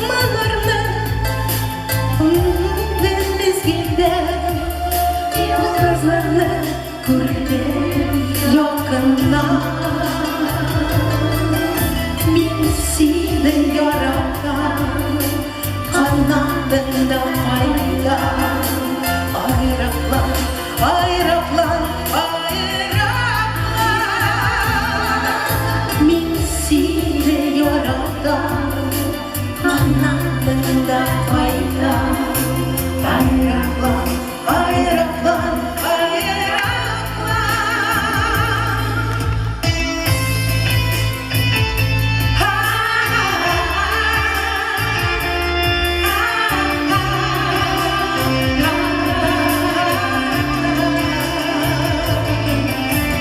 Монарны бер мизгелдә йолдызларны күрдем якыннан. Мин Канатыңда кайта. Аэроплан, аэроплан, аэроплан. Мин сине яратам, канатыңда кайта. Аэроплан, аэроплан, аэроплан.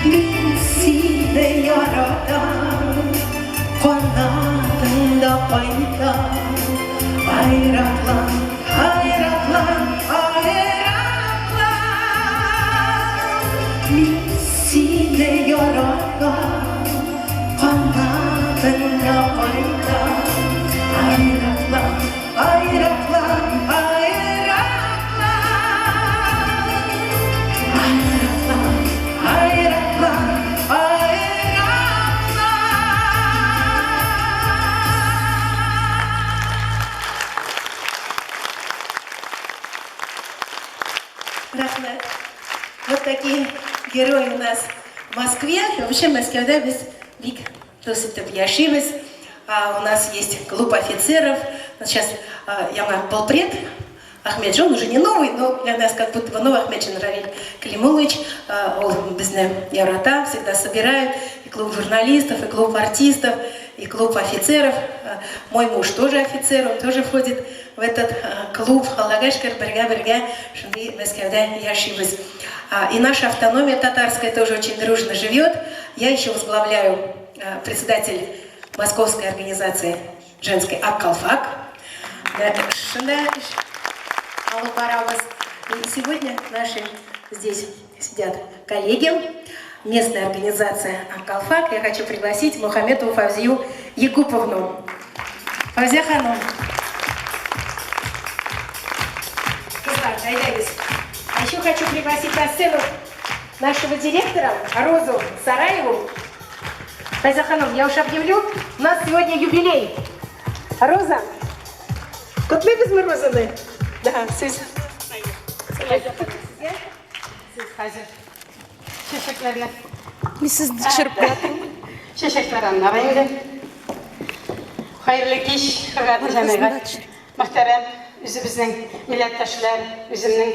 Мин сине яратам, канатыңда кайтам. Аэроплан, аэроплан, аэроплан. Мин сине яратам, канатыңда кайтам. Аэроплан, аэроплан, аэроплан. Аэроплан, аэроплан, аэроплан. Рәхмәт. Вот такие герои у нас в Москве. Вообще Мәскәүдә без бик дус итеп яшибез. У нас есть клуб офицеров. Вот сейчас яңа полпред Ахмеджан, он уже не новый, но для нас как будто бы новый Ахмеджан Равиль Климулович. Ул безне ярата, всегда собирает. И клуб журналистов, и клуб артистов, и клуб офицеров. Мой муж тоже офицер, он тоже входит в этот клуб. Аллага шөкер, бергә-бергә шундый Мәскәүдә яшибез. И наша автономия татарская тоже очень дружно живет. Я еще возглавляю председатель московской организации женской Ак калфак. Шунда алып барабыз. И сегодня наши здесь сидят коллеги. Местная организация Ак калфак. Я хочу пригласить Мухаметову Фавзию Якуповну. Фавзия ханым. Кызлар, әйдәгез. А еще хочу пригласить на сцену нашего директора Розу Сараеву. Фавзия ханым, я уж объявлю, у нас сегодня юбилей. Роза, котлыйбызмы Розаны? Да, сүз. Хәзер чәчәкләрне Мин сезне төшереп куятырмын. Чәчәкләр аннары инде. Хәерле кич, хөрмәтле җәмәгать. Мөхтәрәм үзебезнең милләттәшләр, үземнең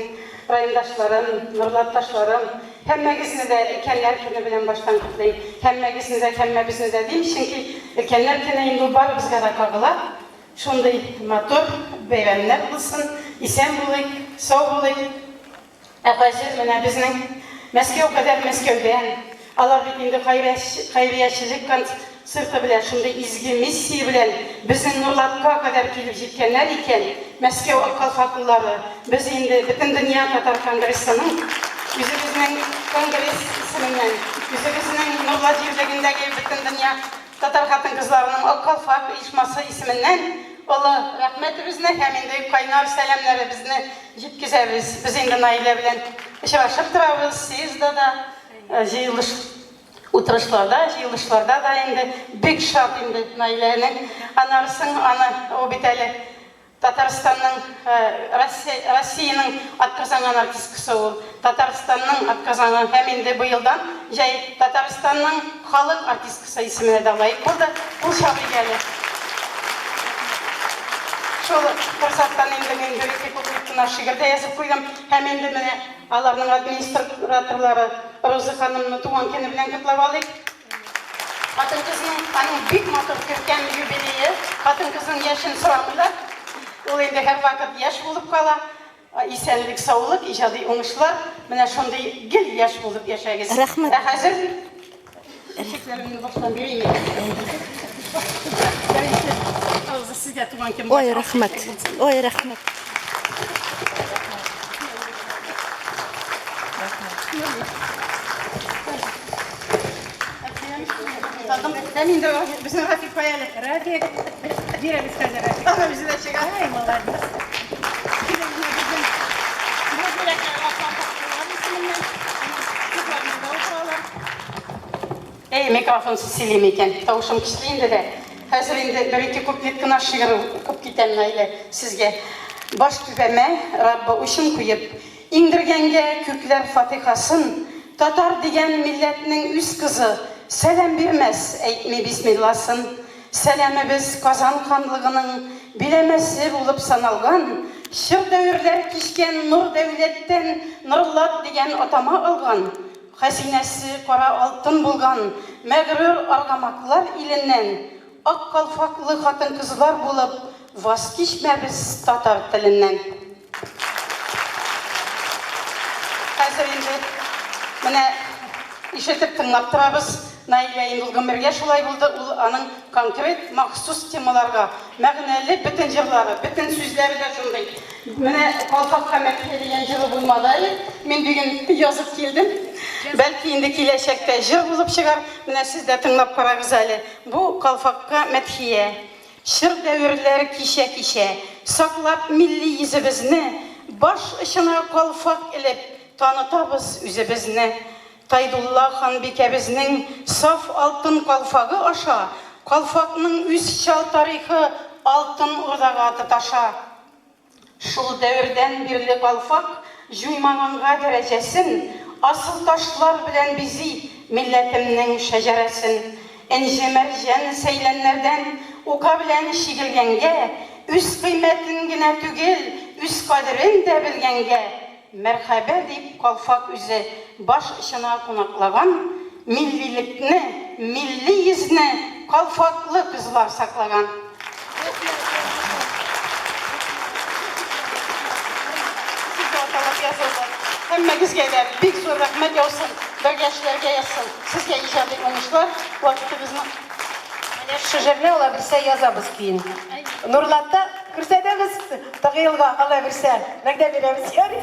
райондашларым, нурлатташларым, һәммәгезне дә өлкәннәр көне белән баштан котлыйм. Һәммәгезне дә, һәммәбезне дә дим, чөнки өлкәннәр көне инде ул барыбызга да кагыла. Шундый матур бәйрәмнәр булсын, исән булыйк, сау булыйк. Ә хәзер менә безнең Мәскәү кадәр Мәскәүдән, алар бит инде хәйриячелек концерты белән, шундый изге миссия белән безнең Нурлатка кадәр килеп җиткәннәр икән, Мәскәү аккалфаклылары, без инде Бөтендөнья татар конгрессының үзебезнең конгресс исеменнән, үзебезнең Нурлат җирлегендәге Бөтендөнья татар хатын-кызларының Ак калфак оешмасы исеменнән олы рәхмәтебезне һәм инде кайнар сәламнәребезне җиткезәбез. Без инде Наилә белән очрашып торабыз, съездда да, җыелыш утырышларда, җыелышларда да инде бик шат инде Наиләнең. Аннары соң аны ул бит әле Татарстанның, Россия, Россиянең атказанган артисткасы ул. Татарстанның атказанган һәм инде быелдан җәй Татарстанның халык артисткасы исеменә дә лаек булды. Ул чак иде әле. Шул форсаттан инде мин бер-ике куплет кына шигырь дә язып куйдым. Һәм инде менә аларның администраторлары Роза ханымны туган көне белән котлап алыйк. Хатын-кызның аның бик матур күркәм юбилее. Хатын-кызның яшен сорамыйлар. Ул инде һәрвакыт яшь булып кала. Исәнлек, саулык, иҗади уңышлар. Менә шундый гел яшь булып яшәгез. Рәхмәт. Ә хәзер чәчәкләремне баштан бирәйм. Роза, сезгә туган көн. Ой, рәхмәт. Ой, рәхмәт. Һәм инде безнең Рафик кая әле? Рафик, бирәбез хәзер Рафик. Ана үзе дә чыга. Ай, молодец. Бу бүләкләр исеменнән. Эй, микрофонсыз сөйлим икән. Тавышым көчле инде дә. Хәзер инде бер-ике куплет кына шигырь укып китәм, Наилә, сезгә. Баш түбәмә Раббы учын куеп, Иңдергәнгә күкләр фатыйхасын, Татар дигән милләтнең үз кызы Сәлам бирмәс, әйтми бисмилласын. Сәламебез Казан ханлыгының Биләмәсе булып саналган, Чор-дәверләр кичкән нур дәүләттән Норлат дигән атама алган, Хәзинәсе кара алтын булган Мәгърур аргамаклар иленнән Ак калфаклы хатын-кызлар булып Ваз кичмәбез татар теленнән. Хәзер инде менә ишетеп тыңлап торабыз. Наилә инде ул гомергә шулай булды, ул аның конкрет махсус темаларга мәгънәле бөтен җырлары, бөтен сүзләре дә шундый. Менә Калфакка мәдхия дигән җыры булмады әле. Мин бүген язып килдем. Бәлки инде киләчәктә җыр булып чыгар. Менә сез дә тыңлап карагыз әле. Бу Калфакка мәдхия. Чор-дәверләр кичә-кичә, Саклап милли йөзебезне, Баш очына калфак элеп, Танытабыз үзебезне. Тайдулла ханбикәбезнең Саф алтын калфагы аша, Калфакның үз чал тарихы Алтын Урдага тоташа. Шул дәвердән бирле калфак җуймаганга дәрәҗәсен, Асыл ташлар белән бизи милләтемнең шәҗәрәсен. Энҗе-мәрҗән сәйләннәрдән ука белән чигелгәнгә, Үз кыйммәтен генә түгел, үз кадерен дә белгәнгә, Мәрхәбә дип калфак үзе баш очына кунаклаган, Миллилекне, милли йөзне калфаклы кызлар саклаган. Дип аталып язылды. Һәммәгезгә дә бик зур рәхмәт яусын, бергә эшләргә язсын. Сезгә иҗади уңышлар, вакытыгызны. Менә шушы җырны алабирсә язабыз көен. Нурлатта күрсәтәбез Тагы елга алабирсә вәгъдә бирәбез, ярый.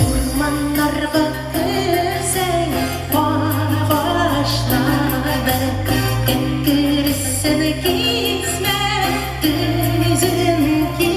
Урманнарга керсәң, агачларда Кәкресен кисмә, төзен кисмә.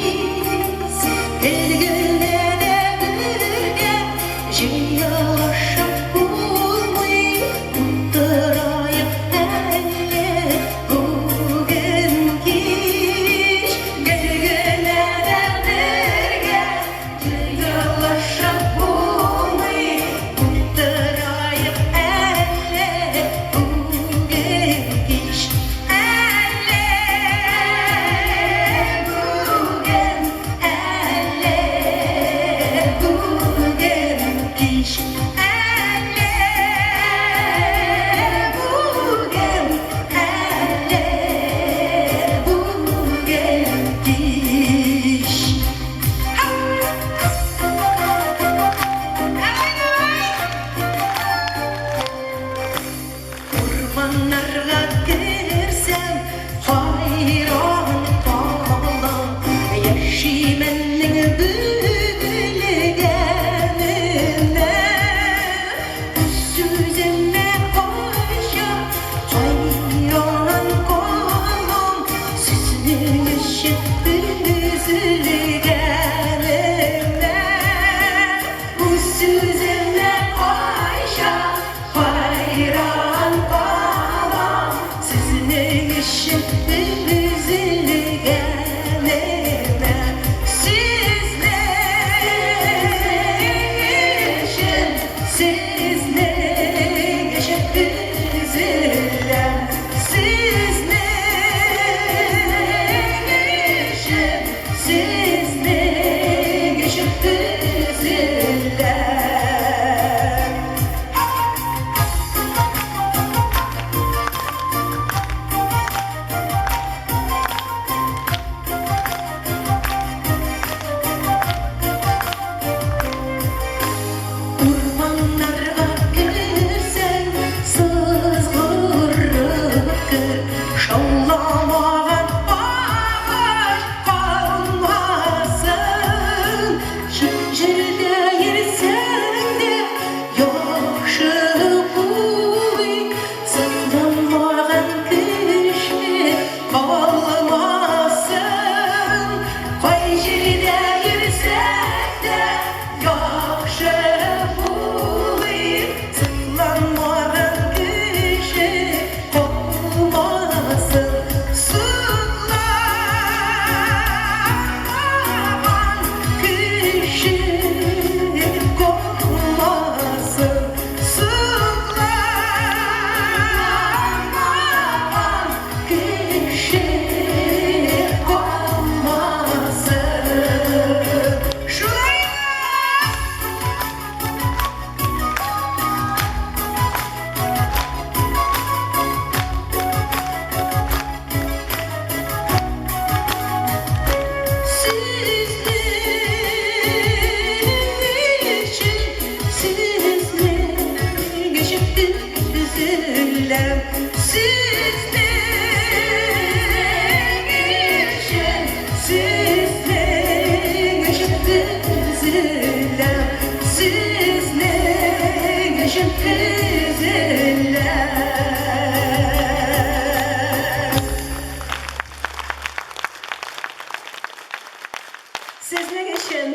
Сезнең өчен,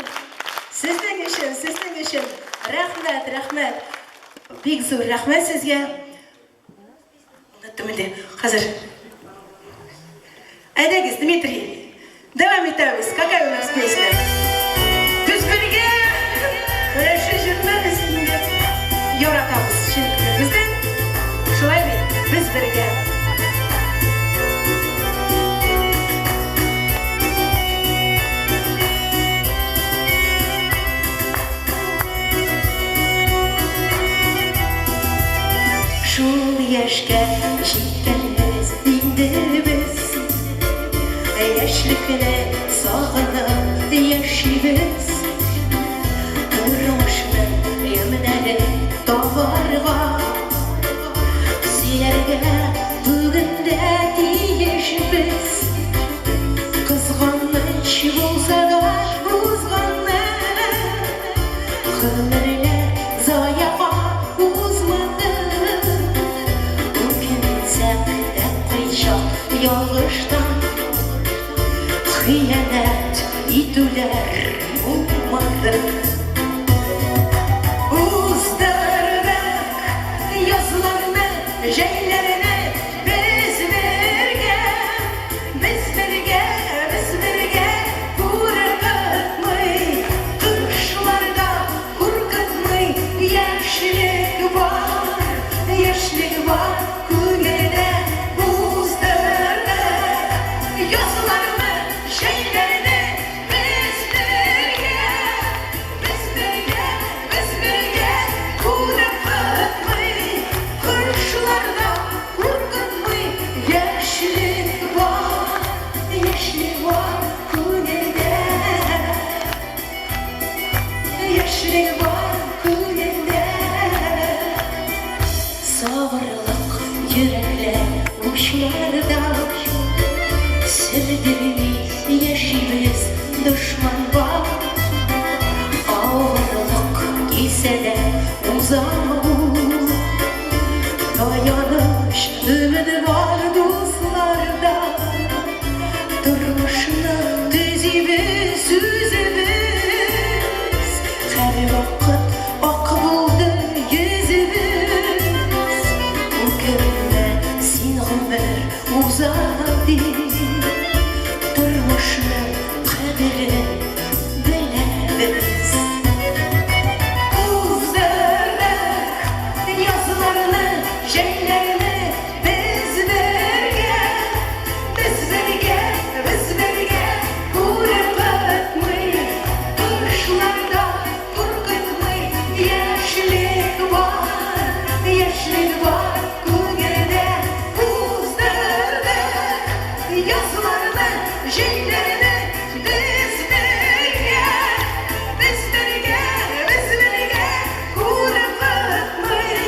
сезнең өчен, сезнең өчен. Рәхмәт, рәхмәт. Бик зур рәхмәт сезгә. Оныттым инде. Хәзер. Әйдәгез, Дмитрий. Дәвам итәбез. Какая у нас песня? Без бергә. Менә шу җырны без инде яратабыз. Чын күңелебездән. Шулай бит? Без бергә. Шул яшькә җиткәнбез инде без, Яшьлекне сагынып яшибез. Тормышның ямьнәрен табарга, Сөяргә бүген дә тиешбез. Кызганыч булса да узганны, Гомерләр заяга узмады. Үкенсәк тә кайчак ялгыштан, Хыянәт итүләр булмады. Уздырдык язларны, җәйләрне без бергә, без бергә, без бергә куркытмый, кышларда куркытмый, яшьлек бар, яшьлек бар күңелдә. Уздырдык язларны, җәйләрне без бергә, без бергә, без бергә куркытмый, кышларда куркытмый, яшьлек бар, яшьлек бар күңелдә. Яшьлек бар күңелдә. Сабырлык йөрәкләр учларда, Сер бирми яшибез дошманга. Авырлык килсә дә уза ул. Таяныч, өмет бар дусларда. Тормышны төзибез үзебез. Һәрвакыт ак булды йөзебез. Үкенмә син гомер уза дип. Тормышның кадерен беләбез. Уздырдык язларны, җәйләрне без бергә, без бергә, без бергә куркытмый, кышларда куркытмый, яшьлек бар, яшьлек бар күңелдә. Уздырдык язларны, җәйләрне без бергә, без бергә, без бергә куркытмый,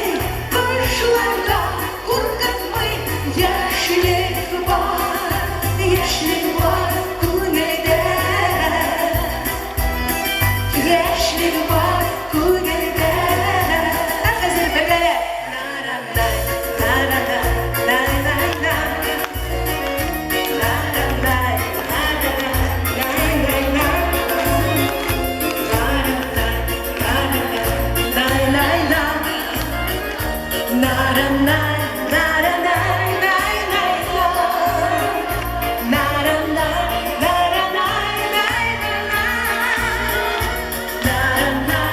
кышларда куркытмый, яшьлек бар, яшьлек бар күңелдә. Яшьлек бар күңелдә. Ә хәзер бергәләп. На-на-на, на-на-на. На-на-на, на-на-на. На-на-на. На-на-на, на-на-на, на-на-на. На-на-на, на-на-на, на-на-на.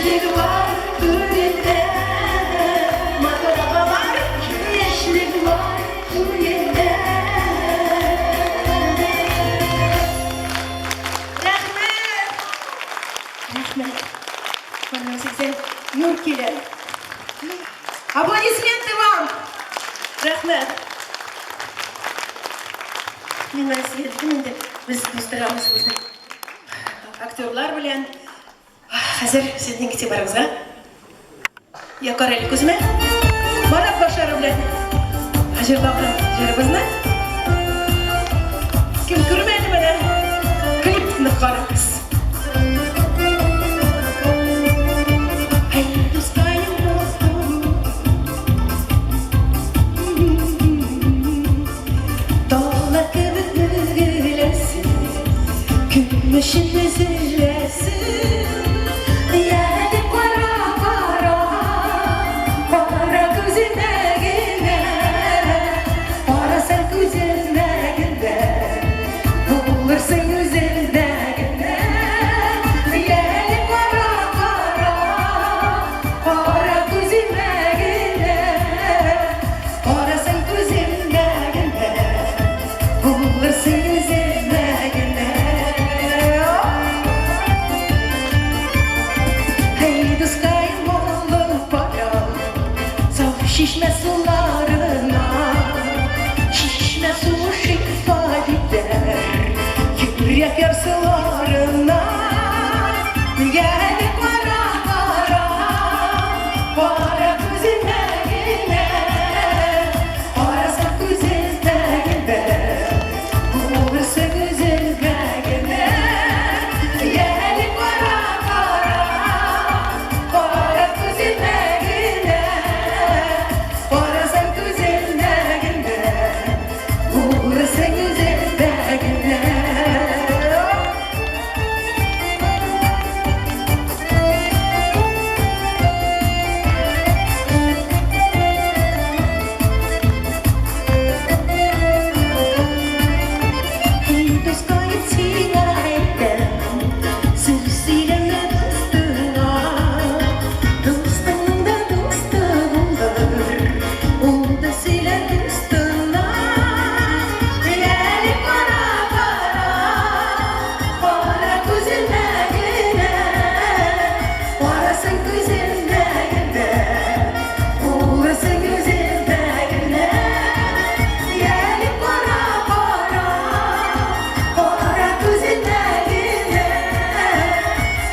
Яшьлек бар күңелдә. Матур апалар, яшьлек бар күңелдә. Рәхмәт! Рәхмәт. Менә нур килә. Аплодисменты вам! Рәхмәт. Миңа сезгә инде без дусларыбыз безнең актерлар белән. Хәзер сезнең игътибарыгызга. Я карале күземә. Марат Башаров белән җырлаган җырыбызны. Кем күрмәде менә? Клипны карагыз. Әй, дускаем, дустым. Дала кебек бөгеләсең, Көмешен өзеләсең. Яле кара, кара, кара күземә генә, Карасаң күземә генә, Булырсың үземдә генә. Яле кара, кара, кара күземә генә, Карасаң күземә генә, Булырсың үземдә генә. Әй, дускаем булып барам, Саф чишмә суларына, Чишмә суы шифа бирер, Йөрәк ярсуларына. Яле кара, кара, кара күземә генә, Карасаң күземә генә, Булырсың үземдә генә. Яле кара, кара, кара күземә генә, Карасаң күземә генә, Булырсың үземдә генә. Әй, дускаем, сиңа әйтәм, Сүз сөйләмә дустыңа, Дустыңның да дусты булыр, Ул да сөйләр дустына. Әле кара, кара, кара күземә генә, Карасаң күземә генә, Булырсың үземдә генә. Әле кара, кара, кара күземә генә,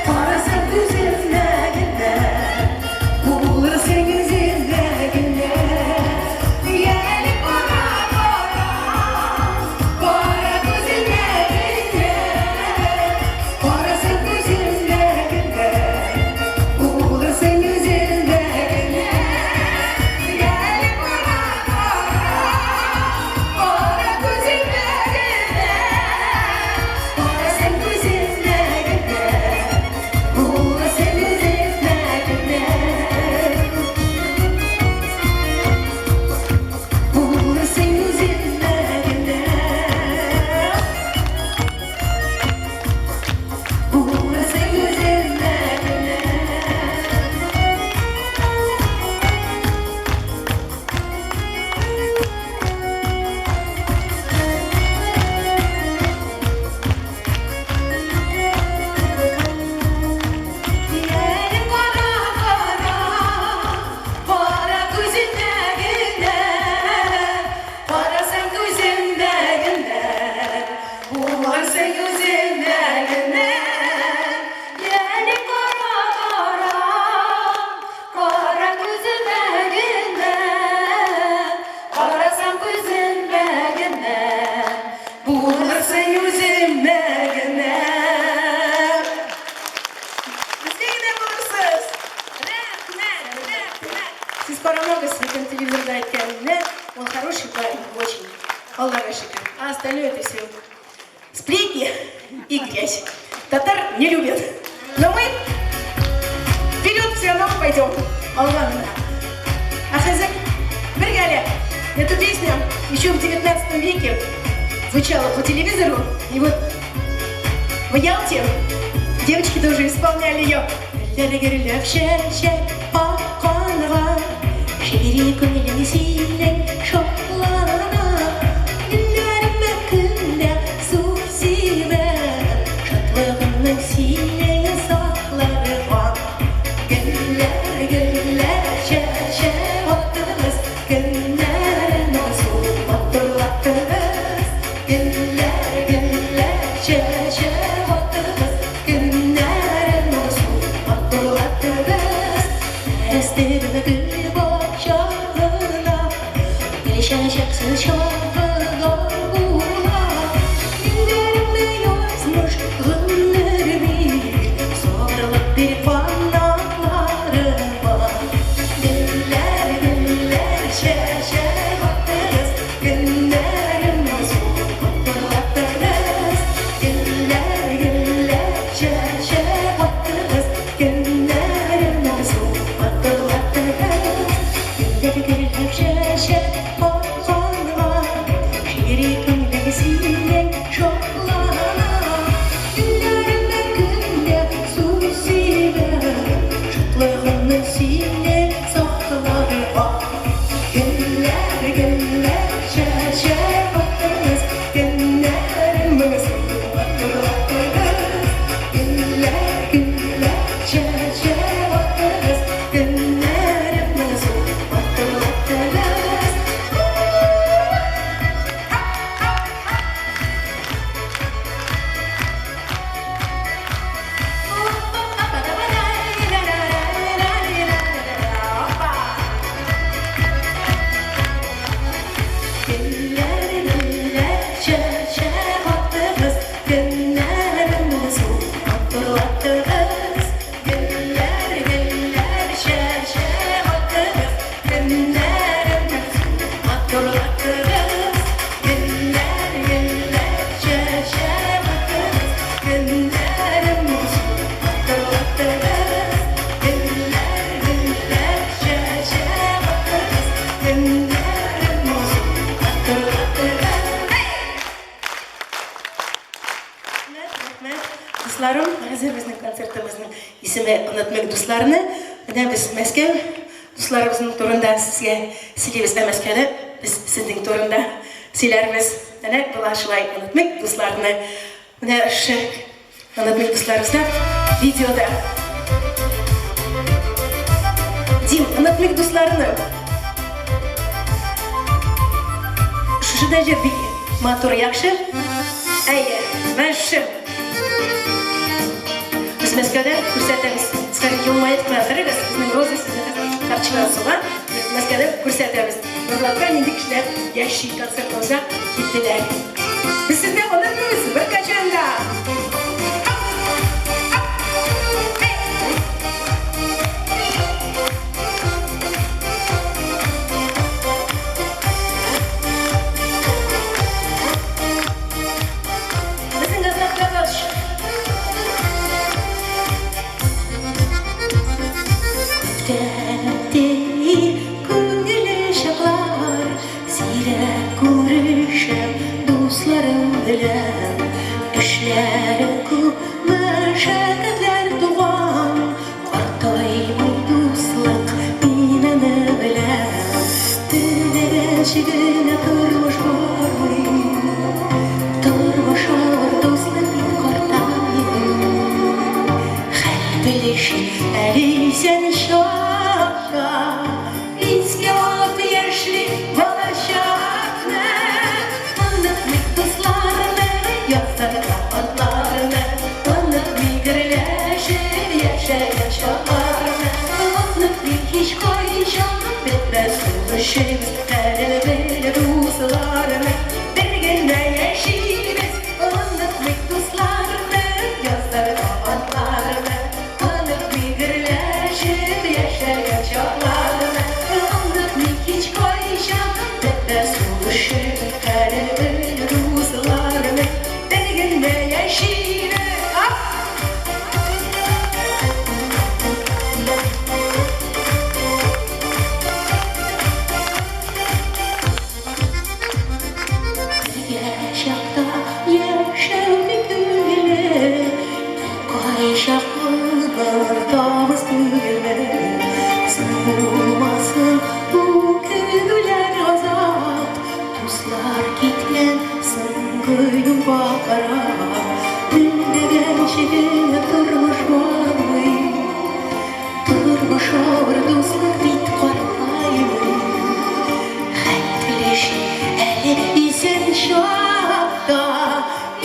Карасаң күземә генә, Булырсың үземдә генә. Әле кара, кара, кара күземә генә, Карасаң күземә генә, Булырсың үземдә генә. Әле кара, кара, кара күземә генә, Карасаң күземә генә, Булырсың үземдә генә. Булырсың үземдә генә. Булырсың үземдә генә. Әле кара, кара, кара күземә генә, Карасаң күземә генә, Булырсың үземдә генә. Әле кара, кара, кара күземә генә, Карасаң күземә генә, Булырсың үземдә генә. Безгә генә булырсыз. Рәхмәт, рәхмәт. Сез карамагыз, бөтен телевизорда әйткәнне, он хороший парень, очень. Аллага шөкер. А остальное это все сплетни и грязь. Татар не любят. Но мы вперед все равно пойдем. Аллах. А хәзер бергәләп. Эту песню еще в 19 веке звучала по телевизору. И вот в Ялте Девочки тоже исполняли ее. Гөлләр гөрләп чәчәк атканга, Шигъри күңелең синең шатлана. Гөлләремә көндә су сибәм, Шатлыгымны синең сакларга. Гөлләр гөрләп чәчәк аттыгыз, Көннәрне су матурлаттыгыз. Гөлләр гөрләп чәчәк аттыгыз, Көннәрне су матурлаттыгыз. Үстерме гөл бакчагына, Гөл чәчәксез чагылар була. Гөлләремне язмыш гомер бир, Сабырлык бир канатларыма. Гөлләр, гөлләр чәчәк аттыгыз, Көннәремне су матурлаттыгыз. Гөлләр, гөлләр чәчәк аттыгыз, Көннәремне су матурлаттыгыз. Гөлләр гөрләп чәчәк атканга, Шигъри күңелең синең шатлана. Гөлләремә көндә су сибәм, Шатлыгымны синең сакларга. Гөлләр, гөлләр чәчәк аттыгыз, Көннәремне су матурлаттыгыз. Гөлләр, гөлләр чәчәк аттыгыз, Көннәремне су матурлаттыгыз. Гөлләр, гөлләр чәчәк аттыгыз, Көннәремне су матурлаттыгыз. Гөлләр, гөлләр чәчәк аттыгыз, Көннәремне су матурлаттыгыз. Гөлләр, гөлләр чәчәк аттыгыз, Көннәремне су матурлаттыгыз. Гөлләр, гөлләр чәчәк аттыгыз, Көннәремне су матурлаттыгыз. Рәхмәт, рәхмәт. Дусларым, хәзер безнең концертыбызның исеме Онытмыйк дусларны. Менә без Мәскәү дусларыбызның турында сезгә сөйлибез. Ә Мәскәүдә без сезнең турында сөйләрбез. Менә була шулай онытмыйк дусларны. Менә шушы онытмыйк дусларыбызда видеода. Дим, онытмыйк дусларны. Шушы да җыр бик матур, яхшы. Әйе, менә шушы. Без Мәскәүдә күрсәтәбез. Сезгә елмаеп кына торыгыз, безнең Роза сезне карчыга суга. Без Мәскәүдә күрсәтәбез. Нурлатта нинди кешеләр яши концертыбызга килделәр. Без сезне онытмыйбыз беркайчан да. Безнең газапларыбыз. Күптән күңелле чаклар, Сирәк күрешәм дусларым белән. Эшләре күп, мәшәкатьләр туган, Картаймый дуслык, мин аны беләм. Теләгәнче генә тормыш бармый, Тормыш авыр, дуслык бит картаймый. Хәл белешеп әле исән чакта, Искә алып яшьли балачакны. Онытмыйк дусларны, язарга атларны, Онытмыйк гөрләшеп яшәгән чакларны. Онытмыйк һич кайчан, бетмәс сулышыбыз, Хәлен белеп дусларны, бер генә яшибез. Онытмыйк дусларны, язарга атларны, Онытмыйк гөрләшеп яшәгән чакларны. Онытмыйк һич кайчан, бетмәс сулышыбыз, Хәлен белеп дусларны, бер генә яшибез. Ап! түгелме? Булмасын үкенүләр азап, Дуслар киткән соңгы юлга карап, Белмәгәнче тормыш бармый. Тормыш авыр, дуслар бит картаймый. Хәл белешик әле исән чакта,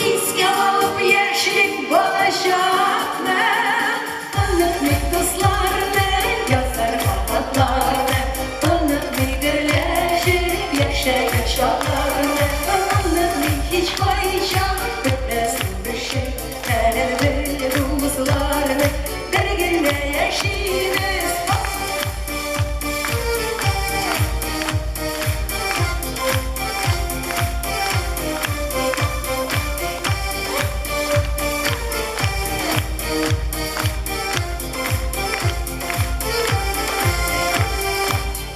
Искә алып яшьлек балачакны. Онытмыйк дусларны, язарга хатларны, Онытмыйк гөрләшеп яшәгән чакларны. Онытмыйк һичкайчан, бетмәс үбешеп, Әле бел, дусларны, бер генә яшибез.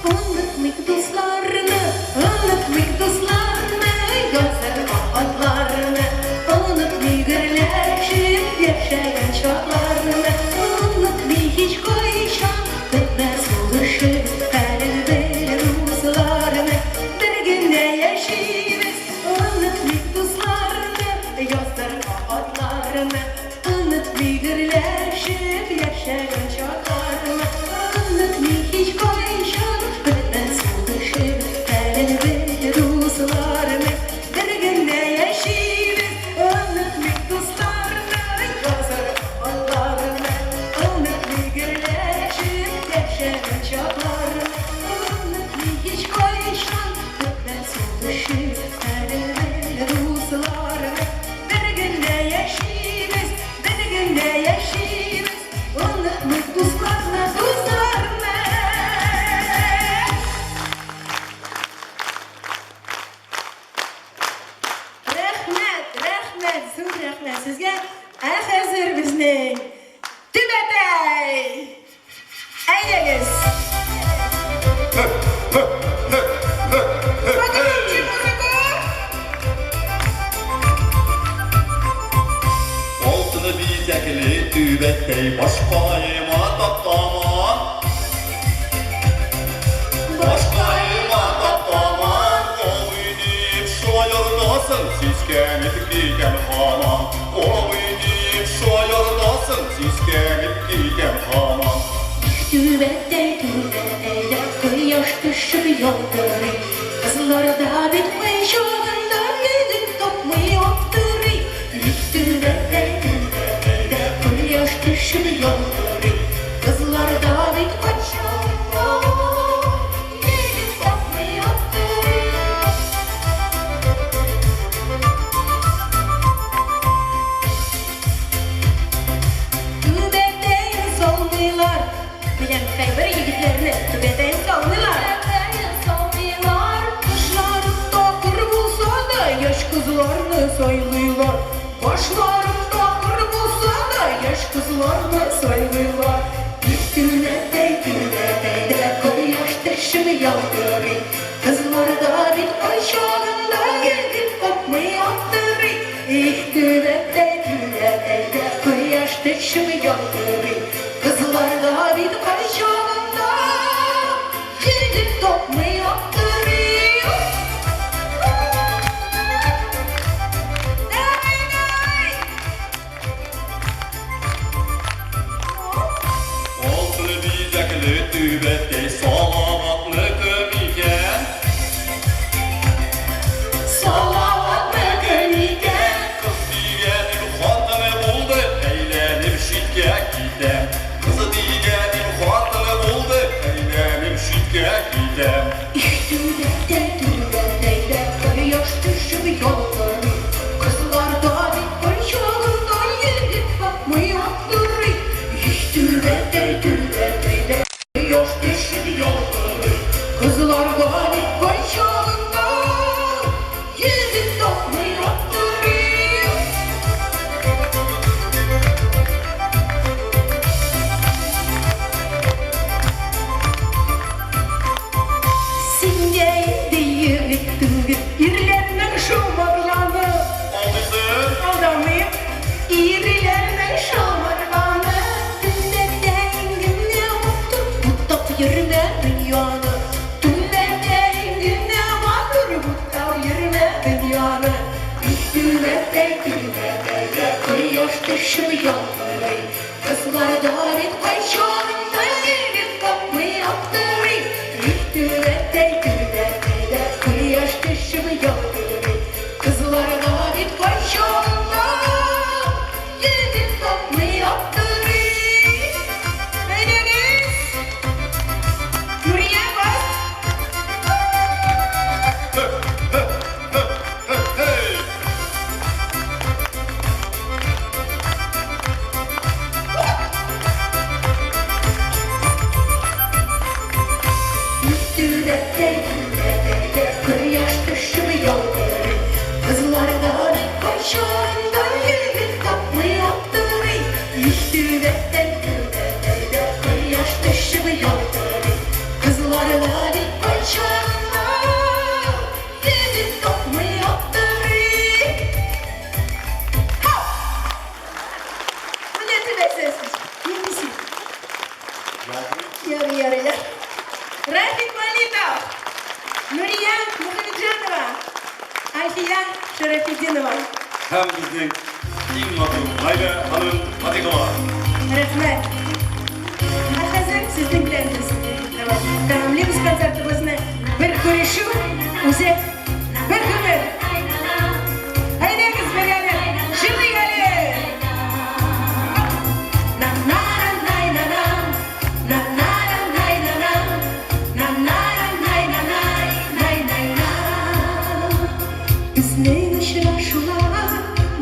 Онытмыйк дусларны, онытмыйк дусларны, Язарга хатларны, Онытмыйк гөрләшеп яшәгән чакларны. Онытмыйк һичкайчан, бетмәс булышып, Әле бел, дусларны, бер генә яшибез. Онытмыйк дусларны, язарга хатларны, Онытмыйк гөрләшеп яшәгән чакларны. Онытмыйк һичкайчан, бетмәс булышып, Әле бел, дусларны, бер генә яшибез. Онытмыйк дусларны, язарга хатларны, Онытмыйк гөрләшеп яшәгән чакларны. Онытмыйк һичкайчан, бетмәс булышып, Әле бел, дусларны, бер генә яшибез, бер генә яшибез. Онытмыйк дусларны, дусларны. Рәхмәт, рәхмәт, зур рәхмәт сезгә. Ә хәзер безнең Түбәтәй! Әйдәгез! Погромче музыку! Алтыны бизәкле түбәтәй башкаема таптаман. Башкаема таптаман. Абый дип шаяртасың, сискәнеп китәм һаман. Абый дип шаяртасың, сискәнеп китәм һаман. Түбәтәй, түбәтәйдә кояш төшеп ялтырый. Кызлар да бит кайчагында егет тапмый аптырый. Түбәтәй, түбәтәйдә кояш төшеп ялтырый. Кызлар да бит кайчагында егет тапмый аптырый. Түбәтәен салмыйлар. Беләм, кайбер егетләрне түбәтәен салмыйлар. Түбәтәен салмыйлар. Башлары такыр булса да, яшь кызларны сайлыйлар. Башлары такыр булса да, яшь кызларны сайлыйлар. Түбәтәй, түбәтәйдә кояш төшеп ялтырый. Кызлар да бит кайчагында егет тапмый аптырый. Их, түбәтәй, түбәтәйдә кояш төшеп ялтырый. Кызлар да бит кайчагында егет тапмый аптырый. Давай, давай! Алтыны бизәкле түбәтәй Салаватныкы микән? Салаватныкы микән? Кыз дигәнем хатыны булды, әйләнеп читкә китәм. Кыз дигәнем хатыны булды, әйләнеп читкә китәм. Их, түбәтәй, түбәтәйдә кояш төшеп ялтырый. Кызлар да бит кайчагында егет тапмый аптырый. Их, түбәтәй, түбәтәйдә кояш төшеп ялтырый. Кызлар да бит кайчагында егет тапмый аптырый. төшеп ялтырый. Кызларда бит кайчагында егет тапмый аптырый. Түбәтәй түбәтәйдә кояш төшеп ялтырый. Кызларда бит кайчагында егет тапмый аптырый. Әйдәгез! Нурия, бас! Түбәтәй түбәтәйдә кояш төшеп ялтырый. Кызларда бит кайчагында егет тапмый аптырый. Түбәтәй түбәтәйдә кояш төшеп ялтырый. Кызларда бит кайчагында егет тапмый аптырый. Ха! Менә төбәсез. Нинди син? Ярый, ярый, ярый. Рафик Валитов, Нурия Мухаметжанова, Альфия Шарафетдинова. Һәм безнең иң матур Наилә ханым Фатихова. Рәхмәт. Ә хәзер сезнең белән без тәмамлыйбыз концертыбызны. Бер күрешү үзе бер гомер. Әйдәгез бергәләп, җырлыйк әле. На-на-на-най-на-на, на-на-на-най-на-на, на-на-на-най-на-най-най-най-на. Безнең очрашулар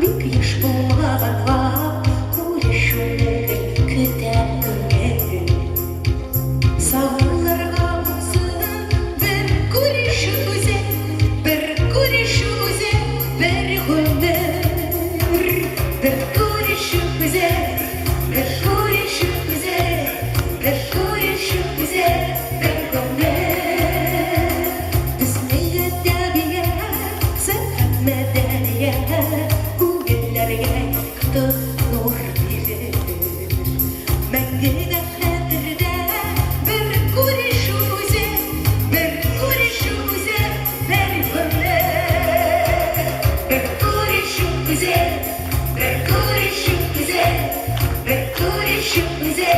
бик еш булмаганга, күрешүне гел көтә күңел. Сагынуларга булсын бер күрешү үзе, бер күрешү үзе, бер гомер. Бер күрешү үзе, бер күрешү үзе, бер күрешү үзе, бер гомер. Безнең әдәбият, сәнгать, мәдәният күңелләргә якты нур бирер. Мәңгегә хәтердә бер күрешү үзе, бер күрешү үзе, бер гомер. Бер күрешү үзе, бер күрешү үзе, бер күрешү үзе,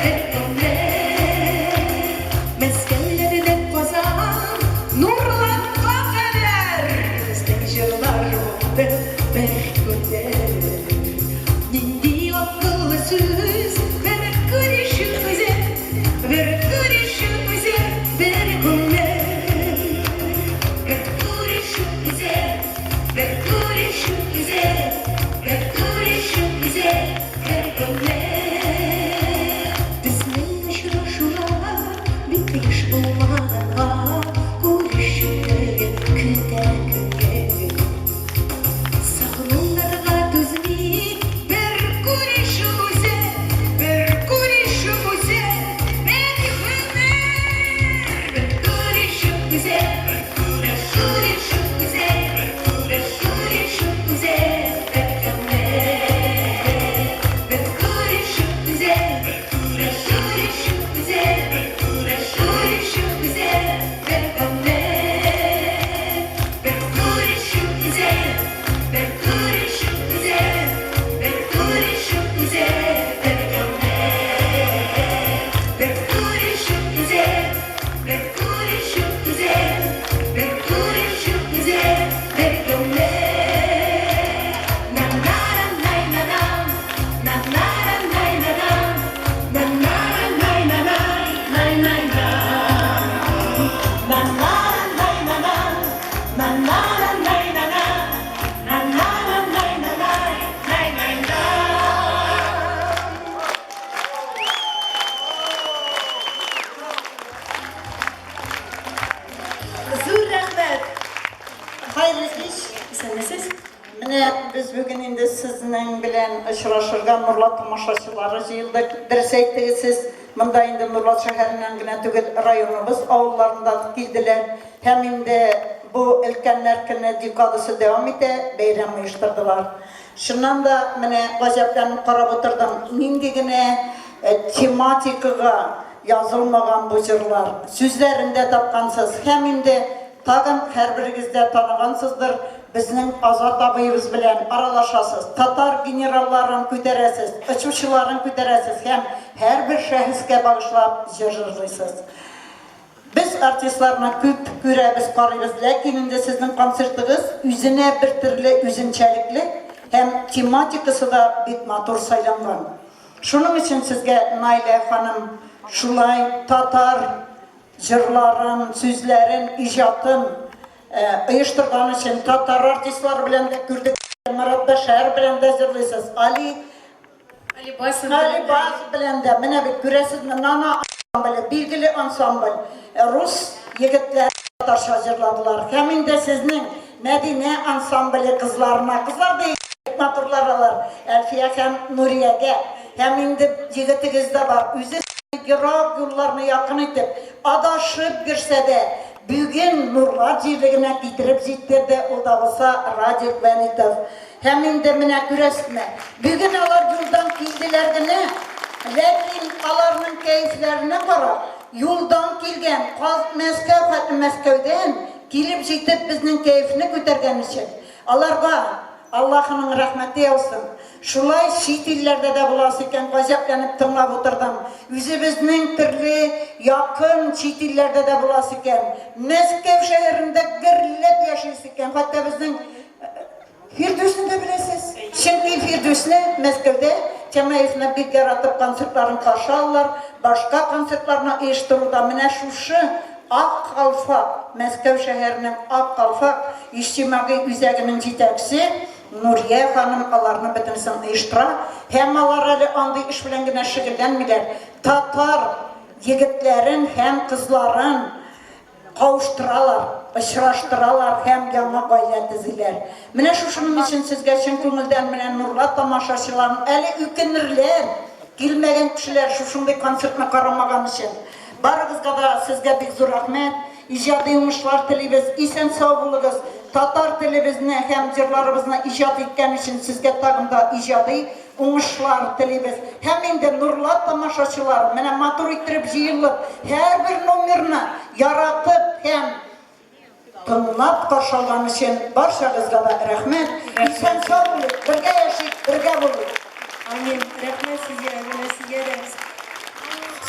бер гомер. Мәскәүләрдән Казан, Нурлатка кадәр безнең җырлар булды бер күңел. Нинди акыллы сүз, бер күрешү үзе, бер күрешү үзе, бер гомер. Бер күрешү үзе, бер күрешү үзе, бер күрешү үзе, бер гомер. Безнең очрашулар бик еш булмаганга, күрешүне гел көтә күңел. Сагынуларга түзми бер күрешү үзе, бер күрешү үзе, бер гомер. Бер күрешү үзе, бер күрешү үзе, бер күрешү үзе, бер гомер. Бер күрешү үзе, бер күрешү үзе, бер күрешү үзе, бер гомер. Бер күрешү үзе, бер күрешү үзе, бер күрешү үзе, бер гомер. Бер күрешү үзе, бер күрешү үзе, бер күрешү үзе, бер гомер. На-на-на-най-на-на, на-на-на-най-на-на, на-на-на-най-на-най-най-най-на. На-на-на-най-на-на, на-на-на-най-на-на, на-на-на-най-на-най-най-най-на. Зур рәхмәт. Хәерле кич. Исәнмесез? Менә без бүген инде сезнең белән очрашырга Нурлат тамашачылары җыелдык. Дөрес әйттегез сез, монда инде Нурлат шәһәреннән генә түгел, районыбыз авылларында килделәр. Һәм инде бу өлкәннәр көне декадасы дәвам итә, бәйрәм оештырдылар. Чыннан да менә гаҗәпләнеп карап утырдым, нинди генә тематикага язылмаган бу җырлар. Сүзләрен дә тапкансыз. Һәм инде тагын һәрберегез дә таныгансыздыр. Безнең Азат абыебыз белән аралашасыз, татар генералларын күтәрәсез, очучыларын күтәрәсез һәм һәрбер шәхескә багышлап җыр җырлыйсыз. Без артистларны күп күрәбез, карыйбыз, ләкин инде сезнең концертыгыз үзенә бер төрле үзенчәлекле һәм тематикасы да бик матур сайланган. Шуның өчен сезгә, Наилә ханым, шулай татар җырларын, сүзләрен, иҗатын оештырган өчен татар артистлары белән дә күрдек, Марат Бәшәр белән дә җырлыйсыз, Али Алибасов белән дә, менә бит күрәсезме, Нана ансамбле, билгеле ансамбль, рус егетләре татарча җырладылар. Һәм инде сезнең Мәдинә ансамбле кызларына, кызлар да бик матурлар алар, Әлфия һәм Нуриягә. Һәм инде егетегез дә бар, үзе ерак юлларны якын итеп, адашып йөрсә дә, бүген Нурлат җирлегенә китереп җиткерде, ул да булса Радик Вәлитов. Һәм инде менә күрәсезме, бүген алар юлдан килделәр генә, ләкин аларның кәефләренә карап, юлдан килгән, каз Мәскәү хәтле Мәскәүдән килеп җитеп безнең кәефне күтәргән өчен, аларга Аллаһының рәхмәте яусын. Шулай чит илләрдә дә буласы икән, гаҗәпләнеп тыңлап утырдым. Үзебезнең төрле якын чит илләрдә дә буласы икән. Мәскәү шәһәрендә гөрләп яшисе икән. Хәтта безнең Фирдүсне дә беләсез. Чөнки Фирдүсне Мәскәүдә Тямаевны бик яратып концертларын каршы алалар, башка концертларны оештыруда менә шушы Ак калфак, Мәскәү шәһәренең Ак калфак иҗтимагый үзәгенең җитәкчесе Нурия ханым аларны бөтенесен оештыра һәм алар әле андый эш белән генә шөгыльләнмиләр, татар егетләрен һәм кызларын кавыштыралар, очраштыралар һәм яңа гаилә төзиләр. Менә шушының өчен сезгә чын күңелдән менә Нурлат тамашачыларын әле үкенерләр, килмәгән кешеләр шушындый концертны карамаган өчен. Барыгызга да сезгә бик зур рәхмәт, иҗади уңышлар телибез, исән-сау булыгыз, татар телебезне һәм җырларыбызны иҗат иткән өчен сезгә тагын да иҗади уңышлар телибез. Һәм инде Нурлат тамашачылары, менә матур иттереп җыелып, һәрбер номерны яратып һәм тыңлап каршы алган өчен барчагызга да рәхмәт. Исән-сау булыйк, бергә яшик, бергә булыйк. Амин. Рәхмәт сезгә, менә сезгә дә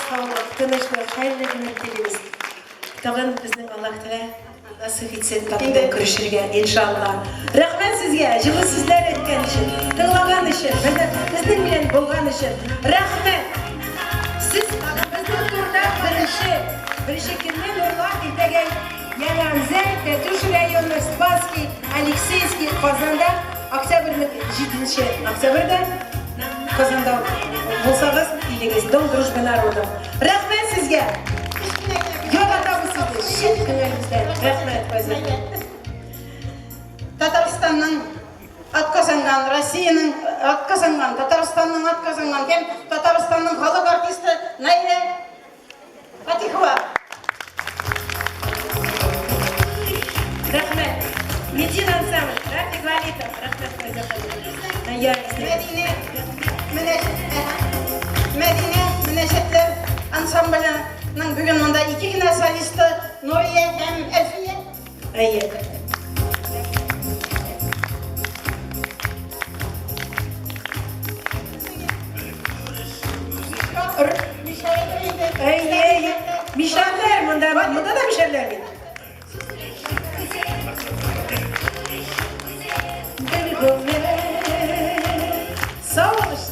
саулык, тынычлык, хәерле гомер телибез. Тагын безнең Аллаһ Тәгалә насыйп итсен тагын да күрешергә, иншалла. Рәхмәт сезгә, җылы сүзләр әйткән өчен, тыңлаган өчен, менә безнең белән булган өчен. Рәхмәт! Сез безнең турда беренче, беренче көнне Нурлат, иртәгә Яңанзәй, Тәтүш районы, Спасский, Алексеевский, Казанда, октябрьнең 7 октябрьдә Казанда булсагыз, килегез, Дом дружбы народов. Рәхмәт сезгә! Яратабыз сезне, чын күңелебездән. Рәхмәт, Файза. Татарстанның атказанган, Россиянең атказанган, Татарстанның атказанган һәм Татарстанның халык артисты Наилә Фатихова. Рәхмәт. Медина ансамбль, Рафик Валитов. Рәхмәт, Файза ханым. Мәдинә Мәдинә Мөнәҗәтләр ансамбленең бүген монда ике генә солисты Нурия һәм Әлфия. Әйе. Әйе, мишәрләр монда, монда да мишәрләр бит. Бер гомер. Сау булыгыз.